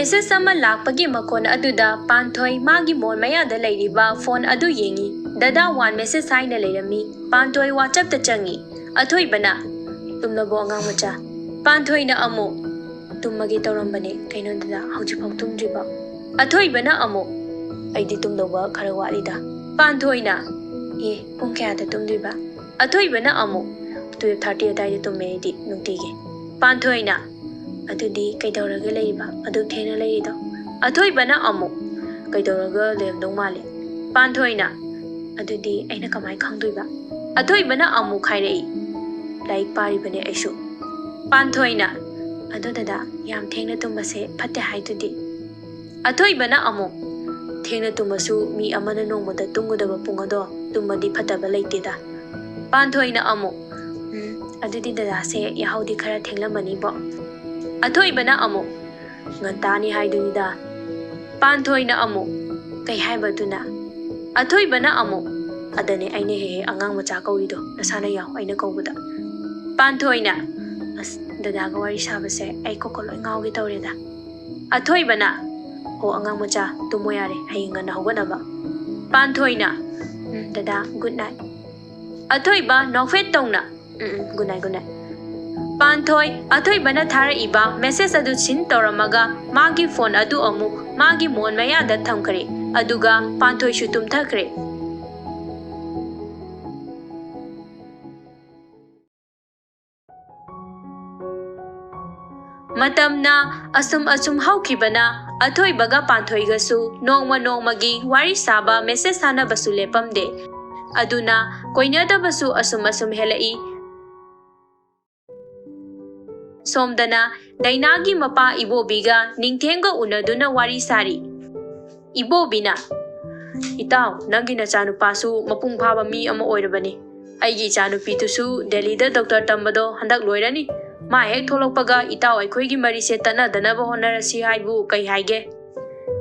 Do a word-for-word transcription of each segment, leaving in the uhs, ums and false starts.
Message ꯑꯃ ꯂꯥꯛꯄꯒꯤ ꯃꯈꯣꯟ ꯑꯗꯨꯗ ꯄꯥꯟꯊꯣꯏ ꯃꯥꯒꯤ ꯃꯣꯟ ꯃꯌꯥꯗ ꯂꯩꯔꯤꯕ ꯐꯣꯟ ꯑꯗꯨ ꯌꯦꯡꯉꯤ꯫ "ꯗꯗꯥ, ꯋꯥꯟ ꯃꯦꯁꯦꯖ" ꯍꯥꯏꯅ ꯂꯩꯔꯝꯃꯤ꯫ ꯄꯥꯟꯊꯣꯏ ꯋꯥꯆꯞꯇ ꯆꯪꯉꯤ꯫ ꯑꯊꯣꯏꯕꯅ, "ꯇꯨꯝꯂꯕꯣ ꯑꯉꯥꯡ ꯃꯆꯥ?" ꯄꯥꯟꯊꯣꯏꯅ ꯑꯃꯨꯛ, "ꯇꯨꯝꯃꯒꯦ ꯇꯧꯔꯝꯕꯅꯦ꯫ ꯀꯩꯅꯣ ꯗꯗꯥ, ꯍꯧꯖꯤꯛꯐꯥꯎ ꯇꯨꯝꯗ꯭ꯔꯤꯕꯣ?" ꯑꯊꯣꯏꯕꯅ ꯑꯃꯨꯛ, "ꯑꯩꯗꯤ ꯇꯨꯝꯗꯧꯕ ꯈꯔ ꯋꯥꯠꯂꯤꯗ꯫" ꯄꯥꯟꯊꯣꯏꯅ, "ꯑꯦ, ꯄꯨꯡ ꯀꯌꯥꯗ ꯇꯨꯝꯗꯣꯏꯕ?" ꯑꯊꯣꯏꯕꯅ ꯑꯃꯨꯛ, "ꯇꯨꯌꯦꯜꯞ ꯊꯥꯔꯇꯤ ꯑꯗꯥꯏꯗ ꯇꯨꯝꯃꯦ ꯑꯩꯗꯤ ꯅꯨꯡꯇꯤꯒꯤ꯫" ꯄꯥꯟꯊꯣꯏꯅ, "ꯑꯗꯨꯗꯤ ꯀꯩꯗꯧꯔꯒ ꯂꯩꯔꯤꯕ? ꯑꯗꯨꯛ ꯊꯦꯡꯅ ꯂꯩꯔꯤꯗꯣ?" ꯑꯊꯣꯏꯕꯅ ꯑꯃꯨꯛ, "ꯀꯩꯗꯧꯔꯒ ꯂꯩꯔꯝꯗꯧ ꯃꯥꯜꯂꯤ?" ꯄꯥꯟꯊꯣꯏꯅ, "ꯑꯗꯨꯗꯤ ꯑꯩꯅ ꯀꯃꯥꯏ ꯈꯪꯗꯣꯏꯕ?" ꯑꯊꯣꯏꯕꯅ ꯑꯃꯨꯛ ꯍꯥꯏꯔꯛꯏ, "ꯂꯥꯏꯔꯤꯛ ꯄꯥꯔꯤꯕꯅꯦ ꯑꯩꯁꯨ꯫" ꯄꯥꯟꯊꯣꯏꯅ, "ꯑꯗꯣ ꯗꯗꯥ, ꯌꯥꯝ ꯊꯦꯡꯅ ꯇꯨꯝꯕꯁꯦ ꯐꯠꯇꯦ ꯍꯥꯏꯗꯨꯗꯤ?" ꯑꯊꯣꯏꯕꯅ ꯑꯃꯨꯛ, "ꯊꯦꯡꯅ ꯇꯨꯝꯃꯁꯨ ꯃꯤ ꯑꯃꯅ ꯅꯣꯡꯃꯗ ꯇꯨꯝꯒꯗꯕ ꯄꯨꯡ ꯑꯗꯣ ꯇꯨꯝꯃꯗꯤ ꯐꯠꯇꯕ ꯂꯩꯇꯦꯗ꯫" ꯄꯥꯟꯊꯣꯏꯅ ꯑꯃꯨꯛ, "ꯎꯝ, ꯑꯗꯨꯗꯤ ꯗꯗꯥꯁꯦ ꯌꯥꯍꯧꯗꯤ ꯈꯔ ꯊꯦꯡꯂꯝꯃꯅꯤꯕꯣ?" ꯑꯊꯣꯏꯕꯅ ꯑꯃꯨꯛ, "ꯉꯟꯇꯥꯅꯤ ꯍꯥꯏꯗꯨꯅꯤꯗ꯫" ꯄꯥꯟꯊꯣꯏꯅ ꯑꯃꯨꯛ, "ꯀꯩ ꯍꯥꯏꯕ ꯑꯗꯨꯅ?" ꯑꯊꯣꯏꯕꯅ ꯑꯃꯨꯛ, "ꯑꯗꯅꯦ ꯑꯩꯅ ꯍꯦꯛ ꯍꯦꯛ ꯑꯉꯥꯡ ꯃꯆꯥ ꯀꯧꯔꯤꯗꯣ, ꯅꯁꯥꯅ ꯌꯥꯎ ꯑꯩꯅ ꯀꯧꯕꯗ꯫" ꯄꯥꯟꯊꯣꯏꯅ, "ꯑꯁ, ꯗꯗꯥꯒ ꯋꯥꯔꯤ ꯁꯥꯕꯁꯦ ꯑꯩ ꯀꯣꯛꯀ ꯂꯣꯏ ꯉꯥꯎꯒꯦ ꯇꯧꯔꯦꯗ꯫" ꯑꯊꯣꯏꯕꯅ, "ꯑꯣ, ꯑꯉꯥꯡ ꯃꯆꯥ, ꯇꯨꯝꯃꯣ ꯌꯥꯔꯦ, ꯍꯌꯦꯡ ꯉꯟꯅ ꯍꯧꯒꯠꯅꯕ꯫" ꯄꯥꯟꯊꯣꯏꯅ, "ꯎꯝ, ꯗꯗꯥ, ꯒꯨꯗ ꯅꯥꯏꯠ꯫" ꯑꯊꯣꯏꯕ ꯅꯣꯛꯐꯦꯠ ꯇꯧꯅ, "um, um, good night, good night." ꯄꯥꯟꯊꯣꯏ, ꯑꯊꯣꯏꯕꯅ ꯊꯥꯔꯛꯏꯕ ꯃꯦꯁꯦꯖ ꯑꯗꯨ ꯁꯤꯟ ꯇꯧꯔꯝꯃꯒ ꯃꯥꯒꯤ ꯐꯣꯟ ꯑꯗꯨ ꯑꯃꯨꯛ ꯃꯥꯒꯤ ꯃꯣꯟ ꯃꯌꯥꯗ ꯊꯝꯈ꯭ꯔꯦ꯫ ꯑꯗꯨꯒ ꯄꯥꯟꯊꯣꯏꯁꯨ ꯇꯨꯝꯊꯈ꯭ꯔꯦ꯫ ꯃꯇꯝꯅ ꯑꯁꯨꯝ ꯑꯁꯨꯝ ꯍꯧꯈꯤꯕꯅ ꯑꯊꯣꯏꯕꯒ ꯄꯥꯟꯊꯣꯏꯒꯁꯨ ꯅꯣꯡꯃ ꯅꯣꯡꯃꯒꯤ ꯋꯥꯔꯤ ꯁꯥꯕ, ꯃꯦꯁꯦꯖ ꯊꯥꯅꯕꯁꯨ ꯂꯦꯞꯄꯝꯗꯦ꯫ ꯑꯗꯨꯅ ꯀꯣꯏꯅꯗꯕꯁꯨ ꯑꯁꯨꯝ ꯑꯁꯨꯝ ꯍꯦꯜꯂꯛꯏ꯫ ꯁꯣꯝꯗꯅ ꯗꯩꯅꯥꯒꯤ ꯃꯄꯥ ꯏꯕꯣꯕꯤꯒ ꯅꯤꯡꯊꯦꯝꯒ ꯎꯅꯗꯨꯅ ꯋꯥꯔꯤ ꯁꯥꯔꯤ꯫ ꯏꯕꯣꯕꯤꯅ, "ꯏꯇꯥꯎ, ꯅꯪꯒꯤ ꯅꯆꯥꯅꯨꯄꯥꯁꯨ ꯃꯄꯨꯡ ꯐꯥꯕ ꯃꯤ ꯑꯃ ꯑꯣꯏꯔꯕꯅꯤ꯫ ꯑꯩꯒꯤ ꯏꯆꯥꯅꯨꯄꯤꯗꯨꯁꯨ ꯗꯦꯜꯂꯤꯗ ꯗꯣꯛꯇꯔ ꯇꯝꯕꯗꯣ ꯍꯟꯗꯛ ꯂꯣꯏꯔꯅꯤ꯫ ꯃꯥ ꯍꯦꯛ ꯊꯣꯛꯂꯛꯄꯒ ꯏꯇꯥꯎ ꯑꯩꯈꯣꯏꯒꯤ ꯃꯔꯤꯁꯦ ꯇꯠꯅꯗꯅꯕ ꯍꯣꯠꯅꯔꯁꯤ ꯍꯥꯏꯕꯨ ꯀꯩ ꯍꯥꯏꯒꯦ?"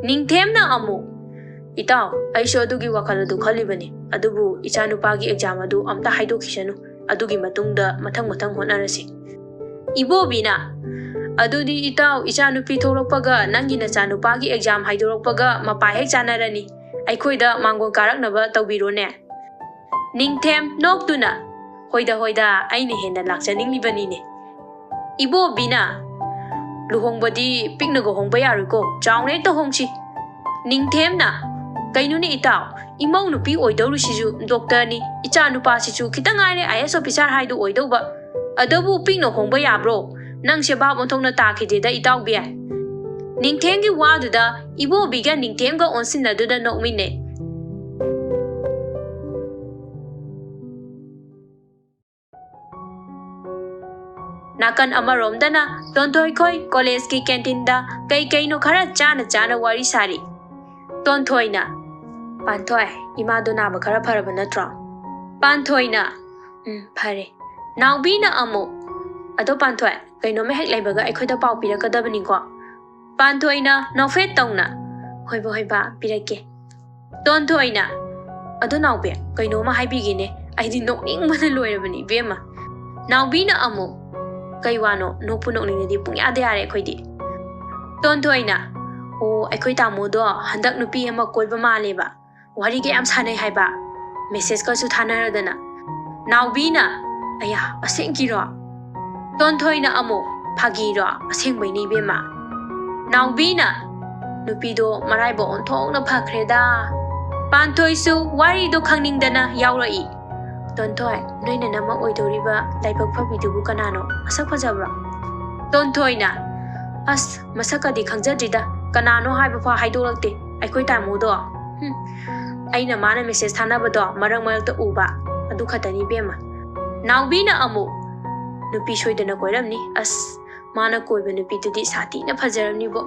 ꯅꯤꯡꯊꯦꯝꯅ ꯑꯃꯨꯛ, "ꯏꯇꯥꯎ, ꯑꯩꯁꯨ ꯑꯗꯨꯒꯤ ꯋꯥꯈꯜ ꯑꯗꯨ ꯈꯜꯂꯤꯕꯅꯤ꯫ ꯑꯗꯨꯕꯨ ꯏꯆꯥꯅꯨꯄꯥꯒꯤ ꯑꯦꯛꯖꯥꯝ ꯑꯗꯨ ꯑꯝꯇ ꯍꯥꯏꯗꯣꯛꯈꯤꯁꯅꯨ꯫ ꯑꯗꯨꯒꯤ ꯃꯇꯨꯡꯗ ꯃꯊꯪ ꯃꯊꯪ ꯍꯣꯠꯅꯔꯁꯤ꯫" ꯏꯕꯣꯕꯤꯅ, "ꯑꯗꯨꯗꯤ ꯏꯇꯥꯎ, ꯏꯆꯥꯅꯨꯄꯤ ꯊꯣꯛꯂꯛꯄꯒ ꯅꯪꯒꯤ ꯅꯆꯥꯅꯨꯄꯥꯒꯤ ꯑꯦꯛꯖꯥꯝ ꯍꯥꯏꯗꯣꯔꯛꯄꯒ ꯃꯄꯥ ꯍꯦꯛ ꯆꯥꯟꯅꯔꯅꯤ꯫ ꯑꯩꯈꯣꯏꯗ ꯃꯥꯡꯒꯣꯜ ꯀꯥꯔꯛꯅꯕ ꯇꯧꯕꯤꯔꯣꯅꯦ꯫" ꯅꯤꯡꯊꯦꯝ ꯅꯣꯛꯇꯨꯅ, "ꯍꯣꯏꯗ, ꯍꯣꯏꯗ, ꯑꯩꯅ ꯍꯦꯟꯅ ꯂꯥꯛꯆꯅꯤꯡꯂꯤꯕꯅꯤꯅꯦ꯫" ꯏꯕꯣꯕꯤꯅ, "ꯂꯨꯍꯣꯡꯕꯗꯤ ꯄꯤꯛꯅꯒ ꯍꯣꯡꯕ ꯌꯥꯔꯣꯏꯀꯣ, ꯆꯥꯎꯅ ꯍꯦꯛꯇ ꯍꯣꯡꯁꯤ꯫" ꯅꯤꯡꯊꯦꯝꯅ, "ꯀꯩꯅꯣꯅꯦ ꯏꯇꯥꯎ, ꯏꯃꯧ ꯅꯨꯄꯤ ꯑꯣꯏꯗꯧꯔꯤꯁꯤꯁꯨ ꯗꯣꯛꯇꯔꯅꯤ, ꯏꯆꯥ ꯅꯨꯄꯥꯁꯤꯁꯨ ꯈꯤꯇꯪ ꯉꯥꯏꯔꯦ ꯑꯥꯏ ꯑꯦꯁ ꯑꯣꯐꯤꯁꯥꯔ ꯍꯥꯏꯗꯣ ꯑꯣꯏꯗꯧꯕ, ꯑꯗꯨꯕꯨ ꯄꯤꯛꯅ ꯍꯣꯡꯕ ꯌꯥꯕ꯭ꯔꯣ? ꯅꯪꯁꯦ ꯚꯥꯞ ꯑꯣꯟꯊꯣꯛꯅ ꯇꯥꯈꯤꯗꯦꯗ ꯏꯇꯥꯎꯕꯤ꯫" ꯅꯤꯡꯊꯦꯝꯒꯤ ꯋꯥꯗꯨꯗ ꯏꯕꯣꯕꯤꯒ ꯅꯤꯡꯊꯦꯝꯒ ꯑꯣꯟꯁꯤꯟꯅꯗꯨꯅ ꯅꯣꯛꯃꯤꯟꯅꯩ꯫ ꯅꯥꯀꯟ ꯑꯃꯔꯣꯝꯗꯅ ꯇꯣꯟꯊꯣꯏ ꯈꯣꯏ ꯀꯣꯂꯦꯖꯀꯤ ꯀꯦꯟꯇꯤꯟꯗ ꯀꯩ ꯀꯩꯅꯣ ꯈꯔ ꯆꯥꯅ ꯆꯥꯅ ꯋꯥꯔꯤ ꯁꯥꯔꯤ꯫ ꯇꯣꯟꯊꯣꯏꯅ, "ꯄꯥꯟꯊꯣꯏ, ꯏꯃꯥꯗꯣ ꯅꯥꯕ ꯈꯔ ꯐꯔꯕ ꯅꯠꯇ꯭ꯔꯣ?" ꯄꯥꯟꯊꯣꯏꯅ, "ꯎꯝ, ꯐꯔꯦ꯫" ꯅꯥꯎꯕꯤꯅ ꯑꯃꯨꯛ, "ꯑꯗꯣ ꯄꯥꯟꯊꯣꯏ, ꯀꯩꯅꯣꯝꯃ ꯍꯦꯛ ꯂꯩꯕꯒ ꯑꯩꯈꯣꯏꯗ ꯄꯥꯎ ꯄꯤꯔꯛꯀꯗꯕꯅꯤꯀꯣ꯫" ꯄꯥꯟꯊꯣꯏꯅ ꯅꯣꯛꯐꯦꯠ ꯇꯧꯅ, "ꯍꯣꯏꯕ, ꯍꯣꯏꯕ, ꯄꯤꯔꯛꯀꯦ꯫" ꯇꯣꯟꯊꯣꯏꯅ, "ꯑꯗꯣ ꯅꯥꯎꯕꯤ, ꯀꯩꯅꯣꯝꯃ ꯍꯥꯏꯕꯤꯒꯦꯅꯦ, ꯑꯩꯗꯤ ꯅꯣꯛꯅꯤꯡꯕꯅ ꯂꯣꯏꯔꯕꯅꯤ ꯏꯕꯦꯝꯃ꯫" ꯅꯥꯎꯕꯤꯅ ꯑꯃꯨꯛ, "ꯀꯩ ꯋꯥꯅꯣ? ꯅꯣꯛꯄꯨ ꯅꯣꯛꯅꯤꯡꯉꯗꯤ ꯄꯨꯡꯌꯥꯗ ꯌꯥꯔꯦ ꯑꯩꯈꯣꯏꯗꯤ꯫" ꯇꯣꯟꯊꯣꯏꯅ, "ꯑꯣ, ꯑꯩꯈꯣꯏ ꯇꯥꯃꯣꯗꯣ ꯍꯟꯗꯛ ꯅꯨꯄꯤ ꯑꯃ ꯀꯣꯏꯕ ꯃꯥꯜꯂꯦꯕ, ꯋꯥꯔꯤꯒ ꯌꯥꯝ ꯁꯥꯟꯅꯩ ꯍꯥꯏꯕ, ꯃꯦꯁꯦꯖꯀꯁꯨ ꯊꯥꯅꯔꯗꯅ꯫" ꯅꯥꯎꯕꯤꯅ, "ꯑꯌꯥ, ꯑꯁꯦꯡꯀꯤꯔꯣ?" ꯇꯣꯟꯊꯣꯏꯅ ꯑꯃꯨꯛ, "ꯐꯥꯒꯤꯔꯣ? ꯑꯁꯦꯡꯕꯩꯅꯦ ꯏꯕꯦꯝꯃ꯫" ꯅꯥꯎꯕꯤꯅ, "ꯅꯨꯄꯤꯗꯣ ꯃꯔꯥꯏꯕꯛ ꯑꯣꯟꯊꯣꯛꯅ ꯐꯈ꯭ꯔꯦꯗ꯫" ꯄꯥꯟꯊꯣꯏꯁꯨ ꯋꯥꯔꯤꯗꯣ ꯈꯪꯅꯤꯡꯗꯅ ꯌꯥꯎꯔꯛꯏ꯫ "ꯇꯣꯟꯊꯣꯏ, ꯅꯣꯏ ꯅꯅꯝꯃ ꯑꯣꯏꯗꯧꯔꯤꯕ ꯂꯥꯏꯕꯛ ꯐꯕꯤꯗꯨꯕꯨ ꯀꯅꯥꯅꯣ? ꯃꯁꯛ ꯐꯖꯕ꯭ꯔꯣ?" ꯇꯣꯟꯊꯣꯏꯅ, "ꯑꯁ, ꯃꯁꯛꯀꯗꯤ ꯈꯪꯖꯗ꯭ꯔꯤꯗ, ꯀꯅꯥꯅꯣ ꯍꯥꯏꯕ ꯐꯥꯎ ꯍꯥꯏꯗꯣꯛꯂꯛꯇꯦ ꯑꯩꯈꯣꯏ ꯇꯥꯃꯣꯗꯣ꯫ ꯍꯨꯝ, ꯑꯩꯅ ꯃꯥꯅ ꯃꯦꯁꯦꯖ ꯊꯥꯅꯕꯗꯣ ꯃꯔꯛ ꯃꯔꯛꯇ ꯎꯕ, ꯑꯗꯨ ꯈꯛꯇꯅꯤ ꯏꯕꯦꯝꯃ꯫" ꯅꯥꯎꯕꯤꯅ ꯑꯃꯨꯛ, "ꯅꯨꯄꯤ ꯁꯣꯏꯗꯅ ꯀꯣꯏꯔꯝꯅꯤ꯫ ꯑꯁ, ꯃꯥꯅ ꯀꯣꯏꯕ ꯅꯨꯄꯤꯗꯨꯗꯤ ꯁꯥꯊꯤꯅ ꯐꯖꯔꯝꯅꯤꯕꯣ꯫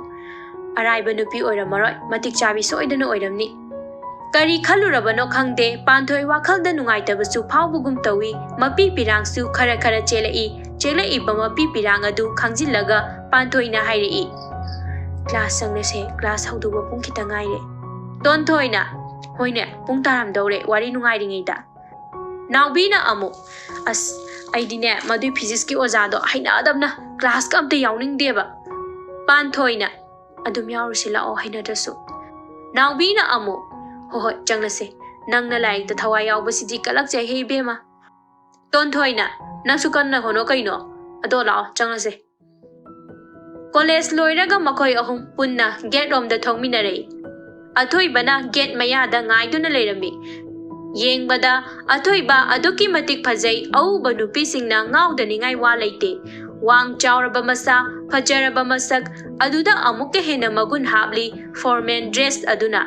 ꯑꯔꯥꯏꯕ ꯅꯨꯄꯤ ꯑꯣꯏꯔꯝꯃꯔꯣꯏ, ꯃꯇꯤꯛ ꯆꯥꯕꯤ ꯁꯣꯏꯗꯅ ꯑꯣꯏꯔꯝꯅꯤ꯫" ꯀꯔꯤ ꯈꯜꯂꯨꯔꯕꯅꯣ ꯈꯪꯗꯦ, ꯄꯥꯟꯊꯣꯏ ꯋꯥꯈꯜꯗ ꯅꯨꯡꯉꯥꯏꯇꯕꯁꯨ ꯐꯥꯎꯕꯒꯨꯝ ꯇꯧꯏ꯫ ꯃꯄꯤ ꯄꯤꯔꯥꯡꯁꯨ ꯈꯔ ꯈꯔ ꯆꯦꯜꯂꯛꯏ꯫ ꯆꯦꯜꯂꯛꯏꯕ ꯃꯄꯤ ꯄꯤꯔꯥꯡ ꯑꯗꯨ ꯈꯥꯡꯖꯤꯜꯂꯒ ꯄꯥꯟꯊꯣꯏꯅ ꯍꯥꯏꯔꯛꯏ, "ꯀ꯭ꯂꯥꯁ ꯆꯪꯂꯁꯦ, ꯀ꯭ꯂꯥꯁ ꯍꯧꯗꯧꯕ ꯄꯨꯡ ꯈꯤꯇ ꯉꯥꯏꯔꯦ꯫" ꯇꯣꯟꯊꯣꯏꯅ, "ꯍꯣꯏꯅꯦ, ꯄꯨꯡ ꯇꯥꯔꯝꯗꯧꯔꯦ, ꯋꯥꯔꯤ ꯅꯨꯡꯉꯥꯏꯔꯤꯉꯩꯗ꯫" ꯅꯥꯎꯕꯤꯅ ꯑꯃꯨꯛ, "ꯑꯁ, ꯑꯩꯗꯤꯅꯦ ꯃꯗꯨꯏ ꯐꯤꯖꯤꯛꯁꯀꯤ ꯑꯣꯖꯥꯗꯣ ꯍꯩꯅꯗꯕꯅ ꯀ꯭ꯂꯥꯁꯀ ꯑꯝꯇ ꯌꯥꯎꯅꯤꯡꯗꯦꯕ꯫ ꯄꯥꯟꯊꯣꯏꯅ, "ꯑꯗꯨꯝ ꯌꯥꯎꯔꯨꯁꯤ ꯂꯥꯛꯑꯣ, ꯍꯩꯅꯗ꯭ꯔꯁꯨ꯫" ꯅꯥꯎꯕꯤꯅ ꯑꯃꯨꯛ, "ꯍꯣꯏ ꯍꯣꯏ, ꯆꯪꯂꯁꯦ꯫ ꯅꯪꯅ ꯂꯥꯏꯔꯤꯛꯇ ꯊꯋꯥꯏ ꯌꯥꯎꯕꯁꯤꯗꯤ ꯀꯜꯂꯛꯆꯩꯍꯦ ꯏꯕꯦꯝꯃ꯫" ꯇꯣꯟꯊꯣꯏꯅ, "ꯅꯪꯁꯨ ꯀꯟꯅ ꯍꯣꯠꯅꯧ ꯀꯩꯅꯣ꯫ ꯑꯗꯣ ꯂꯥꯛꯑꯣ, ꯆꯪꯂꯁꯦ꯫" ꯀꯣꯂꯦꯖ ꯂꯣꯏꯔꯒ ꯃꯈꯣꯏ ꯑꯍꯨꯝ ꯄꯨꯟꯅ ꯒꯦꯠ ꯔꯣꯝꯗ ꯊꯣꯛꯃꯤꯟꯅꯔꯛꯏ꯫ ꯑꯊꯣꯏꯕꯅ ꯒꯦꯠ ꯃꯌꯥꯗ ꯉꯥꯏꯗꯨꯅ ꯂꯩꯔꯝꯃꯤ꯫ ꯌꯦꯡꯕꯗ ꯑꯊꯣꯏꯕ ꯑꯗꯨꯛꯀꯤ ꯃꯇꯤꯛ ꯐꯖꯩ, ꯑꯎꯕ ꯅꯨꯄꯤꯁꯤꯡꯅ ꯉꯥꯎꯗꯅꯤꯡꯉꯥꯏ ꯋꯥ ꯂꯩꯇꯦ꯫ ꯋꯥꯡ ꯆꯥꯎꯔꯕ ꯃꯁꯥ, ꯐꯖꯔꯕ ꯃꯁꯛ, ꯑꯗꯨꯗ ꯑꯃꯨꯛꯀ ꯍꯦꯟꯅ ꯃꯒꯨꯟ ꯍꯥꯞꯂꯤ ꯐꯣꯔꯃꯦꯜ ꯗ꯭ꯔꯦꯁ ꯑꯗꯨꯅ꯫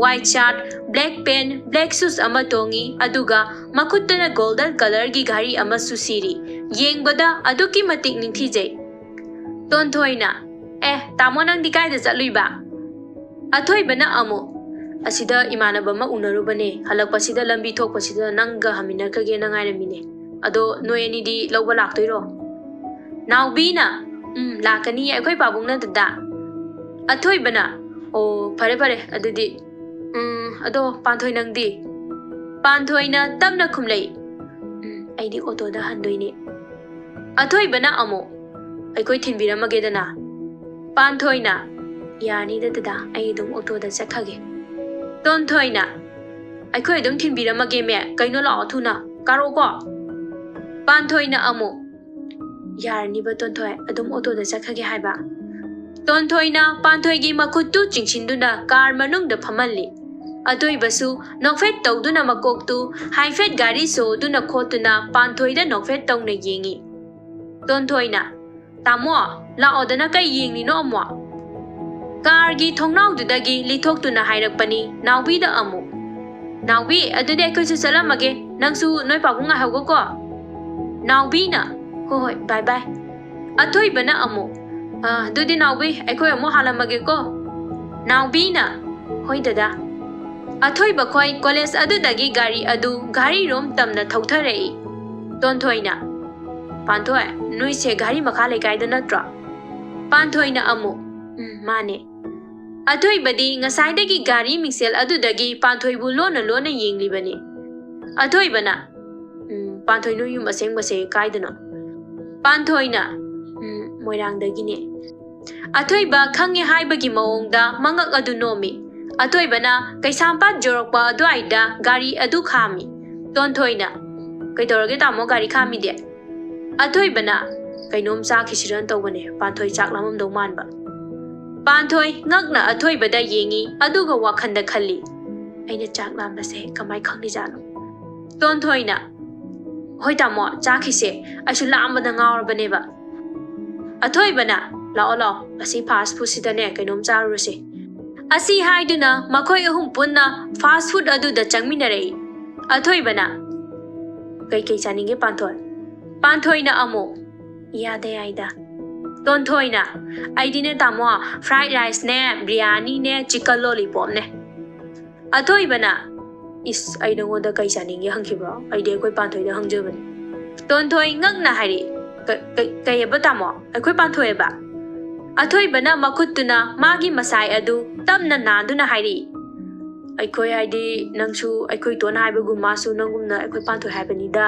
White shirt, black pant, black shoes ꯑꯃ ꯇꯣꯡꯉꯤ, ꯑꯗꯨꯒ ꯃꯈꯨꯠꯇꯅ ꯒꯣꯜꯗꯟ ꯀꯂꯔꯒꯤ ꯘꯔꯤ ꯑꯃꯁꯨ ꯁꯤꯔꯤ꯫ ꯌꯦꯡꯕꯗ ꯑꯗꯨꯛꯀꯤ ꯃꯇꯤꯛ ꯅꯤꯡꯊꯤꯖꯩ꯫ ꯇꯣꯟꯊꯣꯏꯅ, "ꯑꯦ, ꯇꯥꯃꯣ, ꯅꯪꯗꯤ ꯀꯥꯏꯗ ꯆꯠꯂꯨꯏꯕ?" ꯑꯊꯣꯏꯕꯅ ꯑꯃꯨꯛ, "ꯑꯁꯤꯗ ꯏꯃꯥꯟꯅꯕ ꯑꯃ ꯎꯅꯔꯨꯕꯅꯦ, ꯍꯜꯂꯛꯄꯁꯤꯗ ꯂꯝꯕꯤ ꯊꯣꯛꯄꯁꯤꯗ ꯅꯪꯒ ꯍꯟꯃꯤꯟꯅꯈ꯭ꯔꯒꯦꯅ ꯉꯥꯏꯔꯝꯃꯤꯅꯦ꯫ ꯑꯗꯣ ꯅꯣꯏ ꯑꯅꯤꯗꯤ ꯂꯧꯕ ꯂꯥꯛꯇꯣꯏꯔꯣ?" ꯅꯥꯎꯕꯤꯅ, "ꯎꯝ, ꯂꯥꯛꯀꯅꯤꯌꯦ ꯑꯩꯈꯣꯏ ꯄꯥꯕꯨꯡꯅ ꯗꯗꯥ꯫" ꯑꯊꯣꯏꯕꯅ, "ꯑꯣ, ꯐꯔꯦ ꯐꯔꯦ ꯑꯗꯨꯗꯤ꯫ ꯎꯝ, ꯑꯗꯣ ꯄꯥꯟꯊꯣꯏ ꯅꯪꯗꯤ?" ꯄꯥꯟꯊꯣꯏꯅ ꯇꯞꯅ ꯈꯨꯝꯂꯛꯏ, "ꯎꯝ, ꯑꯩꯗꯤ ꯑꯣꯇꯣꯗ ꯍꯟꯗꯣꯏꯅꯦ꯫" ꯑꯊꯣꯏꯕꯅ ꯑꯃꯨꯛ, "ꯑꯩꯈꯣꯏ ꯊꯤꯟꯕꯤꯔꯝꯃꯒꯦꯗꯅ꯫" ꯄꯥꯟꯊꯣꯏꯅ, "ꯌꯥꯔꯅꯤꯗ ꯗꯗꯥ, ꯑꯩ ꯑꯗꯨꯝ ꯑꯣꯇꯣꯗ ꯆꯠꯈ꯭ꯔꯒꯦ꯫" ꯇꯣꯟꯊꯣꯏꯅ, "ꯑꯩꯈꯣꯏ ꯑꯗꯨꯝ ꯊꯤꯟꯕꯤꯔꯝꯃꯒꯦꯃꯦ, ꯀꯩꯅꯣ ꯂꯥꯛꯑꯣ ꯊꯨꯅ, ꯀꯥꯔꯛꯑꯣꯀꯣ꯫" ꯄꯥꯟꯊꯣꯏꯅ ꯑꯃꯨꯛ, "ꯌꯥꯔꯅꯤꯕ ꯇꯣꯟꯊꯣꯏ, ꯑꯗꯨꯝ ꯑꯣꯇꯣꯗ ꯆꯠꯈ꯭ꯔꯒꯦ ꯍꯥꯏꯕ꯫" ꯇꯣꯟꯊꯣꯏꯅ ꯄꯥꯟꯊꯣꯏꯒꯤ ꯃꯈꯨꯠꯇꯨ ꯆꯤꯡꯁꯤꯟꯗꯨꯅ ꯀꯥꯔ ꯃꯅꯨꯡꯗ ꯐꯝꯍꯜꯂꯤ꯫ ꯑꯊꯣꯏꯕꯁꯨ ꯅꯣꯛꯐꯦꯠ ꯇꯧꯗꯨꯅ ꯃꯀꯣꯛꯇꯨ ꯍꯥꯏꯐꯦꯠ ꯒꯥꯔꯤ ꯁꯣꯗꯨꯅ ꯈꯣꯠꯇꯨꯅ ꯄꯥꯟꯊꯣꯏꯗ ꯅꯣꯛꯐꯦꯠ ꯇꯧꯅ ꯌꯦꯡꯉꯤ꯫ ꯇꯣꯟꯊꯣꯏꯅ, "ꯇꯥꯃꯣ, ꯂꯥꯛꯑꯣꯗꯅ ꯀꯩ ꯌꯦꯡꯂꯤꯅꯣ ꯑꯃꯨꯛ?" ꯀꯥꯔꯒꯤ ꯊꯣꯡꯅꯥꯎꯗꯨꯗꯒꯤ ꯂꯤꯊꯣꯛꯇꯨꯅ ꯍꯥꯏꯔꯛꯄꯅꯤ ꯅꯥꯎꯕꯤꯗ ꯑꯃꯨꯛ꯫ "ꯅꯥꯎꯕꯤ, ꯑꯗꯨꯗꯤ ꯑꯩꯈꯣꯏꯁꯨ ꯆꯠꯂꯝꯃꯒꯦ, ꯅꯪꯁꯨ ꯅꯣꯏ ꯄꯥꯕꯨꯡ ꯉꯥꯏꯍꯧꯒꯣꯀꯣ꯫" ꯅꯥꯎꯕꯤꯅ, "ꯍꯣꯏ ꯍꯣꯏ, ꯕꯥꯏ ꯕꯥꯏ꯫" ꯑꯊꯣꯏꯕꯅ ꯑꯃꯨꯛ, "ꯑ, ꯑꯗꯨꯗꯤ ꯅꯥꯎꯕꯤ, ꯑꯩꯈꯣꯏ ꯑꯃꯨꯛ ꯍꯥꯜꯂꯝꯃꯒꯦꯀꯣ꯫" ꯅꯥꯎꯕꯤꯅ, "ꯍꯣꯏ ꯗꯗꯥ꯫" ꯑꯊꯣꯏꯕ ꯈꯣꯏ ꯀꯣꯂꯦꯖ ꯑꯗꯨꯗꯒꯤ ꯒꯥꯔꯤ ꯑꯗꯨ ꯘꯥꯔꯤꯔꯣꯝ ꯇꯝꯅ ꯊꯧꯊꯔꯛꯏ꯫ ꯇꯣꯟꯊꯣꯏꯅ, "ꯄꯥꯟꯊꯣꯏ, ꯅꯣꯏꯁꯦ ꯘꯥꯔꯤ ꯃꯈꯥ ꯂꯩꯀꯥꯏꯗ ꯅꯠꯇ꯭ꯔꯣ?" ꯄꯥꯟꯊꯣꯏꯅ ꯑꯃꯨꯛ, "ꯎꯝ, ꯃꯥꯅꯦ꯫" ꯑꯊꯣꯏꯕꯗꯤ ꯉꯁꯥꯏꯗꯒꯤ ꯒꯥꯔꯤ ꯃꯤꯡꯁꯦꯜ ꯑꯗꯨꯗꯒꯤ ꯄꯥꯟꯊꯣꯏꯕꯨ ꯂꯣꯟꯅ ꯂꯣꯟꯅ ꯌꯦꯡꯂꯤꯕꯅꯤ꯫ ꯑꯊꯣꯏꯕꯅ, "ꯎꯝ, ꯄꯥꯟꯊꯣꯏ, ꯅꯣꯏ ꯌꯨꯝ ꯑꯁꯦꯡꯕꯁꯦ ꯀꯥꯏꯗꯅꯣ?" ꯄꯥꯟꯊꯣꯏꯅ, "ꯎꯝ, ꯃꯣꯏꯔꯥꯡꯗꯒꯤꯅꯦ꯫ ꯑꯊꯣꯏꯕ ꯈꯪꯉꯦ ꯍꯥꯏꯕꯒꯤ ꯃꯑꯣꯡꯗ ꯃꯉꯛ ꯑꯗꯨ ꯅꯣꯝꯃꯤ꯫ ꯑꯊꯣꯏꯕꯅ ꯀꯩꯁꯥꯝꯄꯥꯠ ꯌꯧꯔꯛꯄ ꯑꯗꯨꯋꯥꯏꯗ ꯒꯥꯔꯤ ꯑꯗꯨ ꯈꯥꯝꯃꯤ꯫ ꯇꯣꯟꯊꯣꯏꯅ, "ꯀꯩꯗꯧꯔꯒꯦ ꯇꯥꯃꯣ, ꯒꯥꯔꯤ ꯈꯥꯝꯃꯤꯗꯤ?" ꯑꯊꯣꯏꯕꯅ, "ꯀꯩꯅꯣꯝ ꯆꯥꯈꯤꯁꯤꯔꯅ ꯇꯧꯕꯅꯦ, ꯄꯥꯟꯊꯣꯏ ꯆꯥꯛ ꯂꯥꯝꯃꯝꯗꯧ ꯃꯥꯟꯕ"꯫ ꯄꯥꯟꯊꯣꯏ ꯉꯛꯅ ꯑꯊꯣꯏꯕꯗ ꯌꯦꯡꯉꯤ, ꯑꯗꯨꯒ ꯋꯥꯈꯜꯗ ꯈꯜꯂꯤ, "ꯑꯩꯅ ꯆꯥꯛ ꯂꯥꯝꯕꯁꯦ ꯀꯃꯥꯏ ꯈꯪꯂꯤꯖꯥꯠꯅꯣ?" ꯇꯣꯟꯊꯣꯏꯅ, "ꯍꯣꯏ ꯇꯥꯃꯣ, ꯆꯥꯈꯤꯁꯦ, ꯑꯩꯁꯨ ꯂꯥꯝꯕꯗ ꯉꯥꯎꯔꯕꯅꯦꯕ"꯫ ꯑꯊꯣꯏꯕꯅ, "ꯂꯥꯛꯑꯣ ꯂꯥꯛꯑꯣ, ꯑꯁꯤ ꯐꯥꯁ ꯐꯨꯗꯁꯤꯗꯅꯦ ꯀꯩꯅꯣꯝ ꯆꯥꯔꯨꯔꯁꯦ"꯫ ꯑꯁꯤ ꯍꯥꯏꯗꯨꯅ ꯃꯈꯣꯏ ꯑꯍꯨꯝ ꯄꯨꯟꯅ ꯐꯥꯁ ꯐꯨꯗ ꯑꯗꯨꯗ ꯆꯪꯃꯤꯟꯅꯔꯛꯏ꯫ ꯑꯊꯣꯏꯕꯅ, "ꯀꯩꯀꯩ ꯆꯥꯅꯤꯡꯒꯦ ꯄꯥꯟꯊꯣꯏ?" ꯄꯥꯟꯊꯣꯏꯅ ꯑꯃꯨꯛ, "ꯏꯌꯥꯗ ꯌꯥꯏꯗ"꯫ ꯇꯣꯟꯊꯣꯏꯅ, "ꯑꯩꯗꯤꯅꯦ ꯇꯥꯃꯣ, ꯐ꯭ꯔꯥꯏꯗ ꯔꯥꯏꯁꯅꯦ, ꯕꯤꯔꯌꯥꯅꯤꯅꯦ, ꯆꯤꯀꯟ ꯂꯣꯂꯤꯄꯣꯞꯅꯦ"꯫ ꯑꯊꯣꯏꯕꯅ, "ꯏꯁ, ꯑꯩ ꯅꯉꯣꯟꯗ ꯀꯩ ꯆꯥꯅꯤꯡꯒꯦ ꯍꯪꯈꯤꯕ꯭ꯔꯣ? ꯑꯩꯗꯤ ꯑꯩꯈꯣꯏ ꯄꯥꯟꯊꯣꯏꯗ ꯍꯪꯖꯕꯅꯤ"꯫ ꯇꯣꯟꯊꯣꯏ ꯉꯛꯅ ꯍꯥꯏꯔꯤ, "ꯀ-, ꯀ-, ꯀꯩꯑꯕ ꯇꯥꯃꯣ? ꯑꯩꯈꯣꯏ ꯄꯥꯟꯊꯣꯏꯑꯕ?" ꯑꯊꯣꯏꯕꯅ ꯃꯈꯨꯠꯇꯨꯅ ꯃꯥꯒꯤ ꯃꯁꯥꯏ ꯑꯗꯨ ꯇꯞꯅ ꯅꯥꯟꯗꯨꯅ ꯍꯥꯏꯔꯤ, "ꯑꯩꯈꯣꯏ ꯍꯥꯏꯗꯤ ꯅꯪꯁꯨ ꯑꯩꯈꯣꯏ ꯇꯣꯟ ꯍꯥꯏꯕꯒꯨꯝ ꯃꯥꯁꯨ ꯅꯪꯒꯨꯝꯅ ꯑꯩꯈꯣꯏ ꯄꯥꯟꯊꯣꯏ ꯍꯥꯏꯕꯅꯤꯗ"꯫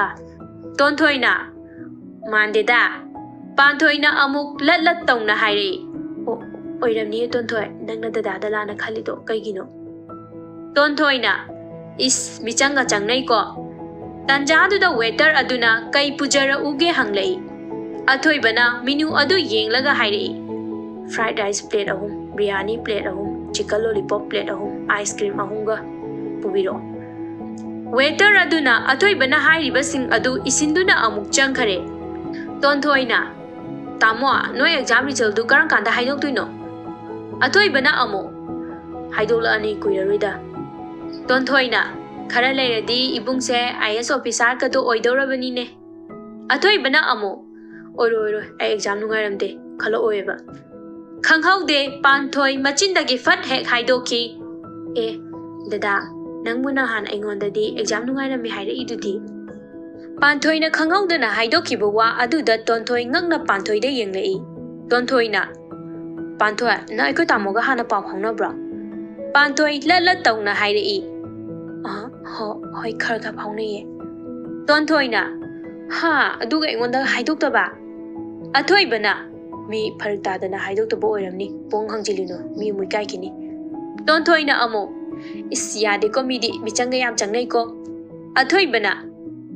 ꯇꯣꯟꯊꯣꯏꯅ, "ꯃꯥꯟꯗꯦꯗ"꯫ ꯄꯥꯟꯊꯣꯏꯅ ꯑꯃꯨꯛ ꯂꯠ ꯂꯠ ꯇꯧꯅ ꯍꯥꯏꯔꯛꯏ, "ꯑꯣ, ꯑꯣꯏꯔꯝꯅꯤꯌꯦ ꯇꯣꯟꯊꯣꯏ, ꯅꯪꯅ ꯗꯗꯥꯗ ꯂꯥꯟꯅ ꯈꯜꯂꯤꯗꯣ ꯀꯩꯒꯤꯅꯣ?" ꯇꯣꯟꯊꯣꯏꯅ, "ꯏꯁ, ꯃꯤꯆꯪꯒ ꯆꯪꯅꯩꯀꯣ"꯫ ꯇꯟꯖꯥꯗꯨꯗ ꯋꯦꯇꯔ ꯑꯗꯨꯅ ꯀꯩ ꯄꯨꯖꯔꯛꯎꯒꯦ ꯍꯪꯂꯛꯏ꯫ ꯑꯊꯣꯏꯕꯅ ꯃꯤꯅꯨ ꯑꯗꯨ ꯌꯦꯡꯂꯒ ꯍꯥꯏꯔꯛꯏ, "ꯐ꯭ꯔꯥꯏꯗ ꯔꯥꯏꯁ ꯄ꯭ꯂꯦꯠ ꯑꯍꯨꯝ, ꯕꯤꯔꯌꯥꯅꯤ ꯄ꯭ꯂꯦꯠ ꯑꯍꯨꯝ, ꯆꯤꯀꯟ ꯂꯣꯂꯤꯄꯣꯞ ꯄ꯭ꯂꯦꯠ ꯑꯍꯨꯝ, ꯑꯥꯏꯁ ꯀ꯭ꯔꯤꯝ ꯑꯍꯨꯝꯒ ꯄꯨꯕꯤꯔꯛꯑꯣ"꯫ ꯋꯦꯇꯔ ꯑꯗꯨꯅ ꯑꯊꯣꯏꯕꯅ ꯍꯥꯏꯔꯤꯕꯁꯤꯡ ꯑꯗꯨ ꯏꯁꯤꯟꯗꯨꯅ ꯑꯃꯨꯛ ꯆꯪꯈꯔꯦ꯫ ꯇꯣꯟꯊꯣꯏꯅ, "ꯇꯥꯃꯣ, ꯅꯣꯏ ꯑꯦꯛꯖꯥꯝ ꯔꯤꯖꯜꯗꯨ ꯀꯔꯝ ꯀꯥꯟꯗ ꯍꯥꯏꯗꯣꯛꯇꯣꯏꯅꯣ?" ꯑꯊꯣꯏꯕꯅ ꯑꯃꯨꯛ, "ꯍꯥꯏꯗꯣꯛꯂꯛꯑꯅꯤ ꯀꯨꯏꯔꯔꯣꯏꯗ"꯫ ꯇꯣꯟꯊꯣꯏꯅ, "ꯈꯔ ꯂꯩꯔꯗꯤ ꯏꯕꯨꯡꯁꯦ ꯑꯥꯏ ꯑꯦꯁ ꯑꯣꯐꯤꯁꯥꯔꯒꯗꯣ ꯑꯣꯏꯗꯧꯔꯕꯅꯤꯅꯦ"꯫ ꯑꯊꯣꯏꯕꯅ ꯑꯃꯨꯛ, "ꯑꯣꯏꯔꯣꯏ, ꯑꯣꯏꯔꯣꯏ, ꯑꯩ ꯑꯦꯛꯖꯥꯝ ꯅꯨꯡꯉꯥꯏꯔꯝꯗꯦ, ꯈꯜꯂꯛꯑꯣꯏꯕ"꯫ ꯈꯪꯍꯧꯗꯦ, ꯄꯥꯟꯊꯣꯏ ꯃꯆꯤꯟꯗꯒꯤ ꯐꯠ ꯍꯦꯛ ꯍꯥꯏꯗꯣꯛꯈꯤ, "ꯑꯦ, ꯗꯗꯥ, ꯅꯪꯕꯨ ꯅꯍꯥꯟ ꯑꯩꯉꯣꯟꯗꯗꯤ ꯑꯦꯛꯖꯥꯝ ꯅꯨꯡꯉꯥꯏꯔꯝꯃꯤ ꯍꯥꯏꯔꯛꯏꯗꯨꯗꯤ"꯫ ꯄꯥꯟꯊꯣꯏꯅ ꯈꯪꯍꯧꯗꯅ ꯍꯥꯏꯗꯣꯛꯈꯤꯕ ꯋꯥ ꯑꯗꯨꯗ ꯇꯣꯟꯊꯣꯏ ꯉꯛꯅ ꯄꯥꯟꯊꯣꯏꯗ ꯌꯦꯡꯂꯛꯏ꯫ ꯇꯣꯟꯊꯣꯏꯅ, "ꯄꯥꯟꯊꯣꯏ, ꯅꯪ ꯑꯩꯈꯣꯏ ꯇꯥꯃꯣꯒ ꯍꯥꯟꯅ ꯄꯥꯎ ꯐꯥꯎꯅꯕ꯭ꯔꯣ?" ꯄꯥꯟꯊꯣꯏ ꯂꯠ ꯂꯠ ꯇꯧꯅ ꯍꯥꯏꯔꯛꯏ, "ꯑ, ꯍꯣ-, ꯍꯣꯏ, ꯈꯔ ꯈꯔ ꯐꯥꯎꯅꯩꯌꯦ"꯫ ꯇꯣꯟꯊꯣꯏꯅ, "ꯍꯥ, ꯑꯗꯨꯒ ꯑꯩꯉꯣꯟꯗ ꯍꯥꯏꯗꯣꯛꯇꯕ?" ꯑꯊꯣꯏꯕꯅ, ꯃꯤ ꯐꯔꯛ ꯇꯥꯗꯅ ꯍꯥꯏꯗꯣꯛꯇꯕ ꯑꯣꯏꯔꯝꯅꯤ꯫ ꯄꯣꯡ ꯍꯪꯖꯤꯜꯂꯨꯅꯨ, ꯃꯤ ꯑꯃꯨꯛ ꯏꯀꯥꯏꯈꯤꯅꯤ꯫ ꯇꯣꯟꯊꯣꯏꯅ ꯑꯃꯨꯛ, "ꯏꯁ, ꯌꯥꯗꯦꯀꯣ, ꯃꯤꯗꯤ ꯃꯤꯆꯪꯒ ꯌꯥꯝ ꯆꯪꯅꯩꯀꯣ"꯫ ꯑꯊꯣꯏꯕꯅ,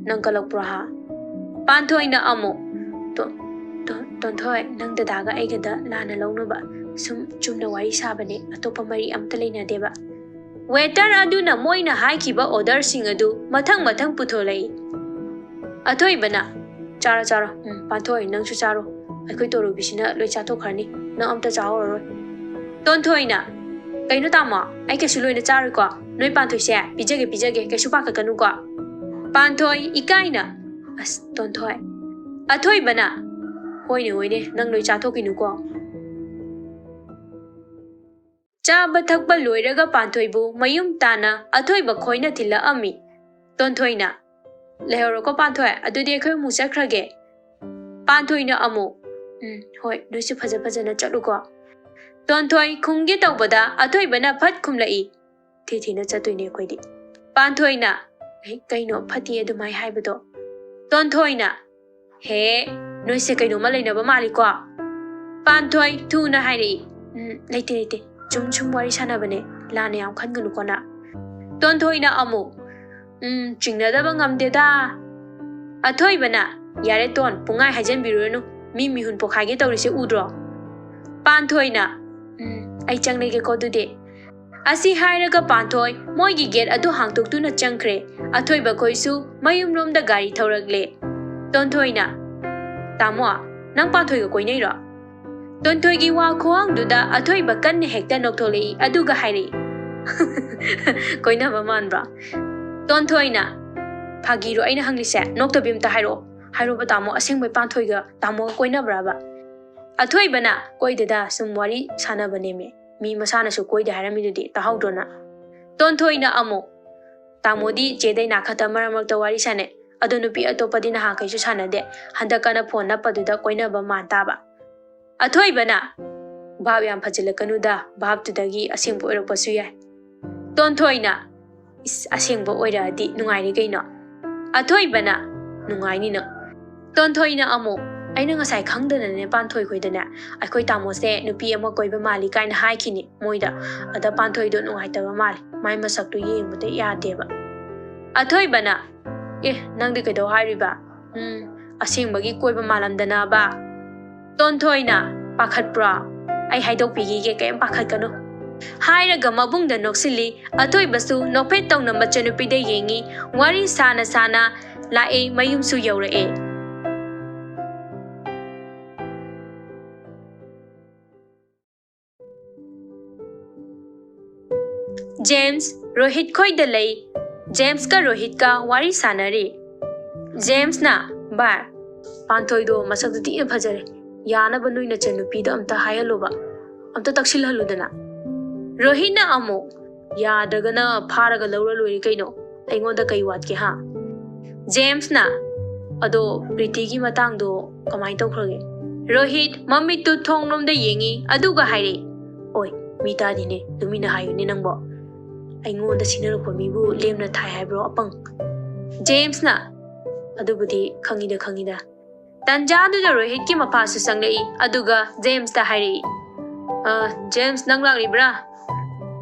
"ꯅꯪ ꯀꯜꯂꯛꯄ꯭ꯔꯣ ꯍꯥ?" ꯄꯥꯟꯊꯣꯏꯅ ꯑꯃꯨꯛ, "ꯇꯣ-, ꯇꯣ-, ꯇꯣꯟꯊꯣꯏ, ꯅꯪ ꯗꯗꯥꯒ ꯑꯩꯒꯗ ꯂꯥꯟꯅ ꯂꯧꯅꯕ ꯁꯨꯝ ꯆꯨꯝꯅ ꯋꯥꯔꯤ ꯁꯥꯕꯅꯦ, ꯑꯇꯣꯞꯄ ꯃꯔꯤ ꯑꯝꯇ ꯂꯩꯅꯗꯦꯕ"꯫ ꯋꯦꯇꯔ ꯑꯗꯨꯅ ꯃꯣꯏꯅ ꯍꯥꯏꯈꯤꯕ ꯑꯣꯔꯗꯔꯁꯤꯡ ꯑꯗꯨ ꯃꯊꯪ ꯃꯊꯪ ꯄꯨꯊꯣꯂꯛꯏ꯫ ꯑꯊꯣꯏꯕꯅ, "ꯆꯥꯔꯣ, ꯆꯥꯔꯣ꯫ ꯎꯝ, ꯄꯥꯟꯊꯣꯏ, ꯅꯪꯁꯨ ꯆꯥꯔꯣ꯫ ꯑꯩꯈꯣꯏ ꯇꯣꯔꯨꯕꯤꯁꯤꯅ ꯂꯣꯏ ꯆꯥꯊꯣꯛꯈ꯭ꯔꯅꯤ꯫ ꯅꯪ ꯑꯝꯇ ꯆꯥꯍꯧꯔꯔꯣꯏ"꯫ ꯇꯣꯟꯊꯣꯏꯅ, "ꯀꯩꯅꯣ ꯇꯥꯃꯣ, ꯑꯩ ꯀꯩꯁꯨ ꯂꯣꯏꯅ ꯆꯥꯔꯣꯏꯀꯣ꯫ ꯅꯣꯏ ꯄꯥꯟꯊꯣꯏꯁꯦ ꯄꯤꯖꯒꯦ, ꯄꯤꯖꯒꯦ, ꯀꯩꯁꯨ ꯄꯥꯈꯠꯀꯅꯨꯀꯣ"꯫ ꯄꯥꯟꯊꯣꯏ ꯏꯀꯥꯏꯅ, "ꯑꯁ, ꯇꯣꯟꯊꯣꯏ"꯫ ꯑꯊꯣꯏꯕꯅ, "ꯍꯣꯏꯅꯦ, ꯍꯣꯏꯅꯦ, ꯅꯪ ꯂꯣꯏ ꯆꯥꯊꯣꯛꯈꯤꯅꯨꯀꯣ"꯫ ꯆꯥꯕ ꯊꯛꯄ ꯂꯣꯏꯔꯒ ꯄꯥꯟꯊꯣꯏꯕꯨ ꯃꯌꯨꯝ ꯇꯥꯅ ꯑꯊꯣꯏꯕ ꯈꯣꯏꯅ ꯊꯤꯜꯂꯛꯑꯝꯃꯤ꯫ ꯇꯣꯟꯊꯣꯏꯅ, "ꯂꯩꯍꯧꯔꯣꯀꯣ ꯄꯥꯟꯊꯣꯏ, ꯑꯗꯨꯗꯤ ꯑꯩꯈꯣꯏ ꯑꯃꯨꯛ ꯆꯠꯈ꯭ꯔꯒꯦ"꯫ ꯄꯥꯟꯊꯣꯏꯅ ꯑꯃꯨꯛ, "ꯎꯝ, ꯍꯣꯏ, ꯅꯣꯏꯁꯨ ꯐꯖ ꯐꯖꯅ ꯆꯠꯂꯨꯀꯣ"꯫ ꯇꯣꯟꯊꯣꯏ ꯈꯨꯝꯒꯦ ꯇꯧꯕꯗ ꯑꯊꯣꯏꯕꯅ ꯐꯠ ꯈꯨꯝꯂꯛꯏ, "ꯊꯤ ꯊꯤꯅ ꯆꯠꯇꯣꯏꯅꯦ ꯑꯩꯈꯣꯏꯗꯤ"꯫ ꯄꯥꯟꯊꯣꯏꯅ, "ꯑꯦ, ꯀꯩꯅꯣ ꯐꯠꯇꯦ ꯑꯗꯨꯃꯥꯏ ꯍꯥꯏꯕꯗꯣ"꯫ ꯇꯣꯟꯊꯣꯏꯅ, "ꯍꯦ, ꯅꯣꯏꯁꯦ ꯀꯩꯅꯣꯝꯃ ꯂꯩꯅꯕ ꯃꯥꯜꯂꯤꯀꯣ"꯫ ꯄꯥꯟꯊꯣꯏ ꯊꯨꯅ ꯍꯥꯏꯔꯛꯏ, "ꯎꯝ, ꯂꯩꯇꯦ, ꯂꯩꯇꯦ, ꯆꯨꯝ ꯁꯨꯝ ꯋꯥꯔꯤ ꯁꯥꯟꯅꯕꯅꯦ, ꯂꯥꯟꯅ ꯌꯥꯝ ꯈꯟꯒꯅꯨꯀꯣ ꯅꯪ"꯫ ꯇꯣꯟꯊꯣꯏꯅ ꯑꯃꯨꯛ, "ꯎꯝ, ꯆꯤꯡꯅꯗꯕ ꯉꯝꯗꯦꯗ"꯫ ꯑꯊꯣꯏꯕꯅ, "ꯌꯥꯔꯦ ꯇꯣꯟ, ꯄꯨꯡꯍꯥꯏ ꯍꯥꯏꯖꯟꯕꯤꯔꯨꯔꯅꯨ, ꯃꯤ ꯃꯤꯍꯨꯟ ꯄꯣꯛꯈꯥꯏꯒꯦ ꯇꯧꯔꯤꯁꯦ ꯎꯗ꯭ꯔꯣ"꯫ ꯄꯥꯟꯊꯣꯏꯅ, "ꯎꯝ, ꯑꯩ ꯆꯪꯂꯒꯦꯀꯣ ꯑꯗꯨꯗꯤ"꯫ ꯑꯁꯤ ꯍꯥꯏꯔꯒ ꯄꯥꯟꯊꯣꯏ ꯃꯣꯏꯒꯤ ꯒꯦꯠ ꯑꯗꯨ ꯍꯥꯡꯇꯣꯛꯇꯨꯅ ꯆꯪꯈ꯭ꯔꯦ꯫ ꯑꯊꯣꯏꯕ ꯈꯣꯏꯁꯨ ꯃꯌꯨꯝꯂꯣꯝꯗ ꯒꯥꯔꯤ ꯊꯧꯔꯛꯂꯦ꯫ ꯇꯣꯟꯊꯣꯏꯅ, "ꯇꯥꯃꯣ, ꯅꯪ ꯄꯥꯟꯊꯣꯏꯒ ꯀꯣꯏꯅꯩꯔꯣ?" ꯇꯣꯟꯊꯣꯏꯒꯤ ꯋꯥ ꯈꯨꯍꯪꯗꯨꯗ ꯑꯊꯣꯏꯕ ꯀꯟꯅ ꯍꯦꯛꯇ ꯅꯣꯛꯊꯣꯛꯂꯛꯏ, ꯑꯗꯨꯒ ꯍꯥꯏꯔꯛꯏ, "ꯀꯣꯏꯅꯕ ꯃꯥꯟꯕ꯭ꯔꯣ?" ꯇꯣꯟꯊꯣꯏꯅ, "ꯐꯥꯒꯤꯔꯣ ꯑꯩꯅ ꯍꯪꯂꯤꯁꯦ? ꯅꯣꯛꯇꯕꯤ ꯑꯝꯇ ꯍꯥꯏꯔꯛꯑꯣ꯫ ꯍꯥꯏꯔꯣꯕ ꯇꯥꯃꯣ, ꯑꯁꯦꯡꯕꯩ ꯄꯥꯟꯊꯣꯏꯒ ꯇꯥꯃꯣꯒ ꯀꯣꯏꯅꯕ꯭ꯔꯕ?" ꯑꯊꯣꯏꯕꯅ, "ꯀꯣꯏꯗꯦꯗ, ꯁꯨꯝ ꯋꯥꯔꯤ ꯁꯥꯟꯅꯕꯅꯦꯃꯦ꯫ ꯃꯤ ꯃꯁꯥꯅꯁꯨ ꯀꯣꯏꯗꯦ ꯍꯥꯏꯔꯝꯃꯤꯗꯨꯗꯤ, ꯇꯥꯍꯧꯗ꯭ꯔꯣ ꯅꯪ?" ꯇꯣꯟꯊꯣꯏꯅ ꯑꯃꯨꯛ, "ꯇꯥꯃꯣꯗꯤ ꯆꯦ ꯗꯥꯏꯅꯥ ꯈꯛꯇ ꯃꯔꯛ ꯃꯔꯛꯇ ꯋꯥꯔꯤ ꯁꯥꯟꯅꯩ꯫ ꯑꯗꯣ ꯅꯨꯄꯤ ꯑꯇꯣꯞꯄꯗꯤ ꯅꯍꯥꯟꯈꯩꯁꯨ ꯁꯥꯟꯅꯗꯦ꯫ ꯍꯟꯗꯛ ꯀꯟꯅ ꯐꯣꯟ ꯅꯞꯄꯗꯨꯗ ꯀꯣꯏꯅꯕ ꯃꯥꯟ ꯇꯥꯕ"꯫ ꯑꯊꯣꯏꯕꯅ, "ꯚꯥꯞ ꯌꯥꯝ ꯐꯖꯤꯜꯂꯛꯀꯅꯨꯗ, ꯚꯥꯞꯇꯨꯗꯒꯤ ꯑꯁꯦꯡꯕ ꯑꯣꯏꯔꯛꯄꯁꯨ ꯌꯥꯏ"꯫ ꯇꯣꯟꯊꯣꯏꯅ, "ꯏꯁ, ꯑꯁꯦꯡꯕ ꯑꯣꯏꯔꯛꯑꯗꯤ ꯅꯨꯡꯉꯥꯏꯔꯦ ꯀꯩꯅꯣ"꯫ ꯑꯊꯣꯏꯕꯅ, "ꯅꯨꯡꯉꯥꯏꯅꯤ ꯅꯪ"꯫ ꯇꯣꯟꯊꯣꯏꯅ ꯑꯃꯨꯛ, ꯑꯩꯅ ꯉꯁꯥꯏ ꯈꯪꯗꯅꯅꯦ ꯄꯥꯟꯊꯣꯏ ꯈꯣꯏꯗꯅꯦ, "ꯑꯩꯈꯣꯏ ꯇꯥꯃꯣꯁꯦ ꯅꯨꯄꯤ ꯑꯃ ꯀꯣꯏꯕ ꯃꯥꯜꯂꯤ" ꯀꯥꯏꯅ ꯍꯥꯏꯈꯤꯅꯦ ꯃꯣꯏꯗ꯫ ꯑꯗ ꯄꯥꯟꯊꯣꯏꯗꯣ ꯅꯨꯡꯉꯥꯏꯇꯕ ꯃꯥꯜꯂꯤ, ꯃꯥꯏ ꯃꯁꯛꯇꯣ ꯌꯦꯡꯕꯗ ꯌꯥꯗꯦꯕ꯫ ꯑꯊꯣꯏꯕꯅ, "ꯑꯦ, ꯅꯪꯗꯤ ꯀꯩꯗꯧ ꯍꯥꯏꯔꯤꯕ? ꯎꯝ, ꯑꯁꯦꯡꯕꯒꯤ ꯀꯣꯏꯕ ꯃꯥꯜꯂꯝꯗꯅꯕ?" ꯇꯣꯟꯊꯣꯏꯅ, "ꯄꯥꯈꯠꯄ꯭ꯔꯣ? ꯑꯩ ꯍꯥꯏꯗꯣꯛꯄꯤꯈꯤꯒꯦ, ꯀꯩꯝ ꯄꯥꯈꯠꯀꯅꯨ" ꯍꯥꯏꯔꯒ ꯃꯕꯨꯡꯗ ꯅꯣꯛꯁꯤꯜꯂꯤ꯫ ꯑꯊꯣꯏꯕꯁꯨ ꯅꯣꯛꯐꯦꯠ ꯇꯧꯅ ꯃꯆꯟꯅꯨꯄꯤꯗ ꯌꯦꯡꯉꯤ꯫ ꯋꯥꯔꯤ ꯁꯥꯅ ꯁꯥꯅ ꯂꯥꯛꯑꯦ, ꯃꯌꯨꯝꯁꯨ ꯌꯧꯔꯛꯑꯦ꯫ ꯖꯦꯝꯁ ꯔꯣꯍꯤꯠ ꯈꯣꯏꯗ ꯂꯩ꯫ ꯖꯦꯝꯁꯀ ꯔꯣꯍꯤꯠꯀ ꯋꯥꯔꯤ ꯁꯥꯟꯅꯔꯤ꯫ ꯖꯦꯝꯁꯅ, "ꯚꯥꯏ, ꯄꯥꯟꯊꯣꯏꯗꯣ ꯃꯁꯛꯇꯨ ꯊꯤꯅ ꯐꯖꯔꯦ꯫ ꯌꯥꯅꯕ ꯅꯣꯏ ꯅꯆꯟꯅꯨꯄꯤꯗ ꯑꯝꯇ ꯍꯥꯏꯍꯜꯂꯣꯕ꯫ ꯑꯝꯇ ꯇꯛꯁꯤꯜꯍꯜꯂꯨꯗꯅ꯫" ꯔꯣꯍꯤꯠꯅ ꯑꯃꯨꯛ, "ꯌꯥꯗ꯭ꯔꯒꯅ ꯐꯥꯔꯒ ꯂꯧꯔ ꯂꯣꯏꯔꯦ ꯀꯩꯅꯣ꯫ ꯑꯩꯉꯣꯟꯗ ꯀꯩ ꯋꯥꯠꯀꯦ, ꯍꯥ?" ꯖꯦꯝꯁꯅ, "ꯑꯗꯣ ꯄ꯭ꯔꯤꯇꯤꯒꯤ ꯃꯇꯥꯡꯗꯣ ꯀꯃꯥꯏꯅ ꯇꯧꯈ꯭ꯔꯒꯦ?" ꯔꯣꯍꯤꯠ ꯃꯃꯤꯠꯇꯨ ꯊꯣꯡꯂꯣꯝꯗ ꯌꯦꯡꯉꯤ, ꯑꯗꯨꯒ ꯍꯥꯏꯔꯛꯏ, "ꯑꯣꯏ, ꯃꯤ ꯇꯥꯗꯤꯅꯦ, ꯇꯨꯃꯤꯟꯅ ꯍꯥꯏꯌꯨꯅꯦ ꯅꯪꯕꯣ꯫ ꯑꯩꯉꯣꯟꯗ ꯁꯤꯟꯅꯔꯛꯄ ꯃꯤꯕꯨ ꯂꯦꯝꯅ ꯊꯥꯏ ꯍꯥꯏꯕ꯭ꯔꯣ, ꯑꯄꯪ?" ꯖꯦꯝꯁꯅ, "ꯑꯗꯨꯕꯨꯗꯤ ꯈꯪꯉꯤꯗ, ꯈꯪꯉꯤꯗ꯫" ꯇꯟꯖꯥꯗꯨꯗ ꯔꯣꯍꯤꯠꯀꯤ ꯃꯄꯥꯁꯨ ꯆꯪꯂꯛꯏ, ꯑꯗꯨꯒ ꯖꯦꯝꯁꯇ ꯍꯥꯏꯔꯛꯏ, "ꯑ, ꯖꯦꯝꯁ, ꯅꯪ ꯂꯥꯛꯂꯤꯕ꯭ꯔꯥ?"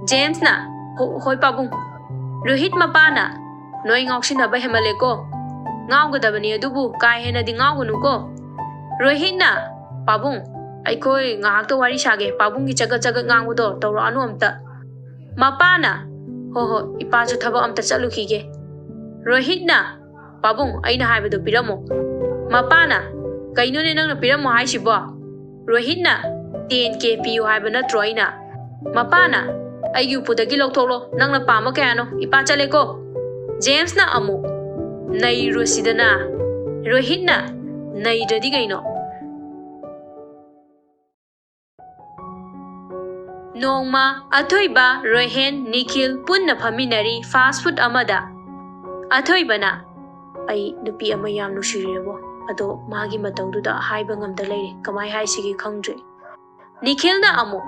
ꯖꯦꯝꯁꯅ, "ꯍꯣ-, ꯍꯣꯏ ꯄꯥꯕꯨꯡ꯫" ꯔꯣꯍꯤꯠ ꯃꯄꯥꯅ, "ꯅꯣꯏ ꯉꯥꯎꯁꯤꯟꯅꯕ ꯍꯦꯟꯃꯜꯂꯦꯀꯣ꯫ ꯉꯥꯎꯒꯗꯕꯅꯤ, ꯑꯗꯨꯕꯨ ꯀꯥ ꯍꯦꯟꯅꯗꯤ ꯉꯥꯎꯒꯅꯨꯀꯣ꯫" ꯔꯣꯍꯤꯠꯅ, "ꯄꯥꯕꯨꯡ, ꯑꯩꯈꯣꯏ ꯉꯥꯏꯍꯥꯛꯇ ꯋꯥꯔꯤ ꯁꯥꯒꯦ, ꯄꯥꯕꯨꯡꯒꯤ ꯆꯒꯠ ꯆꯒꯠ ꯉꯥꯡꯕꯗꯣ ꯇꯧꯔꯛꯑꯅꯨ ꯑꯝꯇ꯫" ꯃꯄꯥꯅ, "ꯍꯣ ꯍꯣ, ꯏꯄꯥꯁꯨ ꯊꯕꯛ ꯑꯝꯇ ꯆꯠꯂꯨꯈꯤꯒꯦ꯫" ꯔꯣꯍꯤꯠꯅ, "ꯄꯥꯕꯨꯡ, ꯑꯩꯅ ꯍꯥꯏꯕꯗꯣ ꯄꯤꯔꯝꯃꯣ꯫" ꯃꯄꯥꯅ, "ꯀꯩꯅꯣꯅꯦ ꯅꯪꯅ ꯄꯤꯔꯝꯃꯣ ꯍꯥꯏꯁꯤꯕꯣ?" ꯔꯣꯍꯤꯠꯅ, "ꯇꯦꯟ ꯀꯦ ꯄꯤꯌꯨ ꯍꯥꯏꯕ ꯅꯠꯇ꯭ꯔꯣ ꯑꯩꯅ?" ꯃꯄꯥꯅ, "ꯑꯩꯒꯤ ꯎꯄꯨꯗꯒꯤ ꯂꯧꯊꯣꯛꯂꯣ, ꯅꯪꯅ ꯄꯥꯝꯕ ꯀꯌꯥꯅꯣ, ꯏꯄꯥ ꯆꯠꯂꯦꯀꯣ꯫" ꯖꯦꯝꯁꯅ ꯑꯃꯨꯛ, "ꯅꯩꯔꯨꯁꯤꯗꯅ꯫" ꯔꯣꯍꯤꯠꯅ, "ꯅꯩꯗ꯭ꯔꯗꯤ ꯀꯩꯅꯣ?" ꯅꯣꯡꯃ ꯑꯊꯣꯏꯕ, ꯔꯣꯍꯦꯟ, ꯅꯤꯈꯤꯜ ꯄꯨꯟꯅ ꯐꯝꯃꯤꯟꯅꯔꯤ ꯐꯥꯁ ꯐꯨꯗ ꯑꯃꯗ꯫ ꯑꯊꯣꯏꯕꯅ, "ꯑꯩ ꯅꯨꯄꯤ ꯑꯃ ꯌꯥꯝ ꯅꯨꯡꯁꯤꯔꯦꯕꯣ, ꯑꯗꯣ ꯃꯥꯒꯤ ꯃꯇꯧꯗꯨꯗ ꯍꯥꯏꯕ ꯉꯝꯗ ꯂꯩꯔꯦ, ꯀꯃꯥꯏ ꯍꯥꯏꯁꯤꯒꯦ ꯈꯪꯗ꯭ꯔꯦ꯫" ꯅꯤꯈꯤꯜꯅ ꯑꯃꯨꯛ,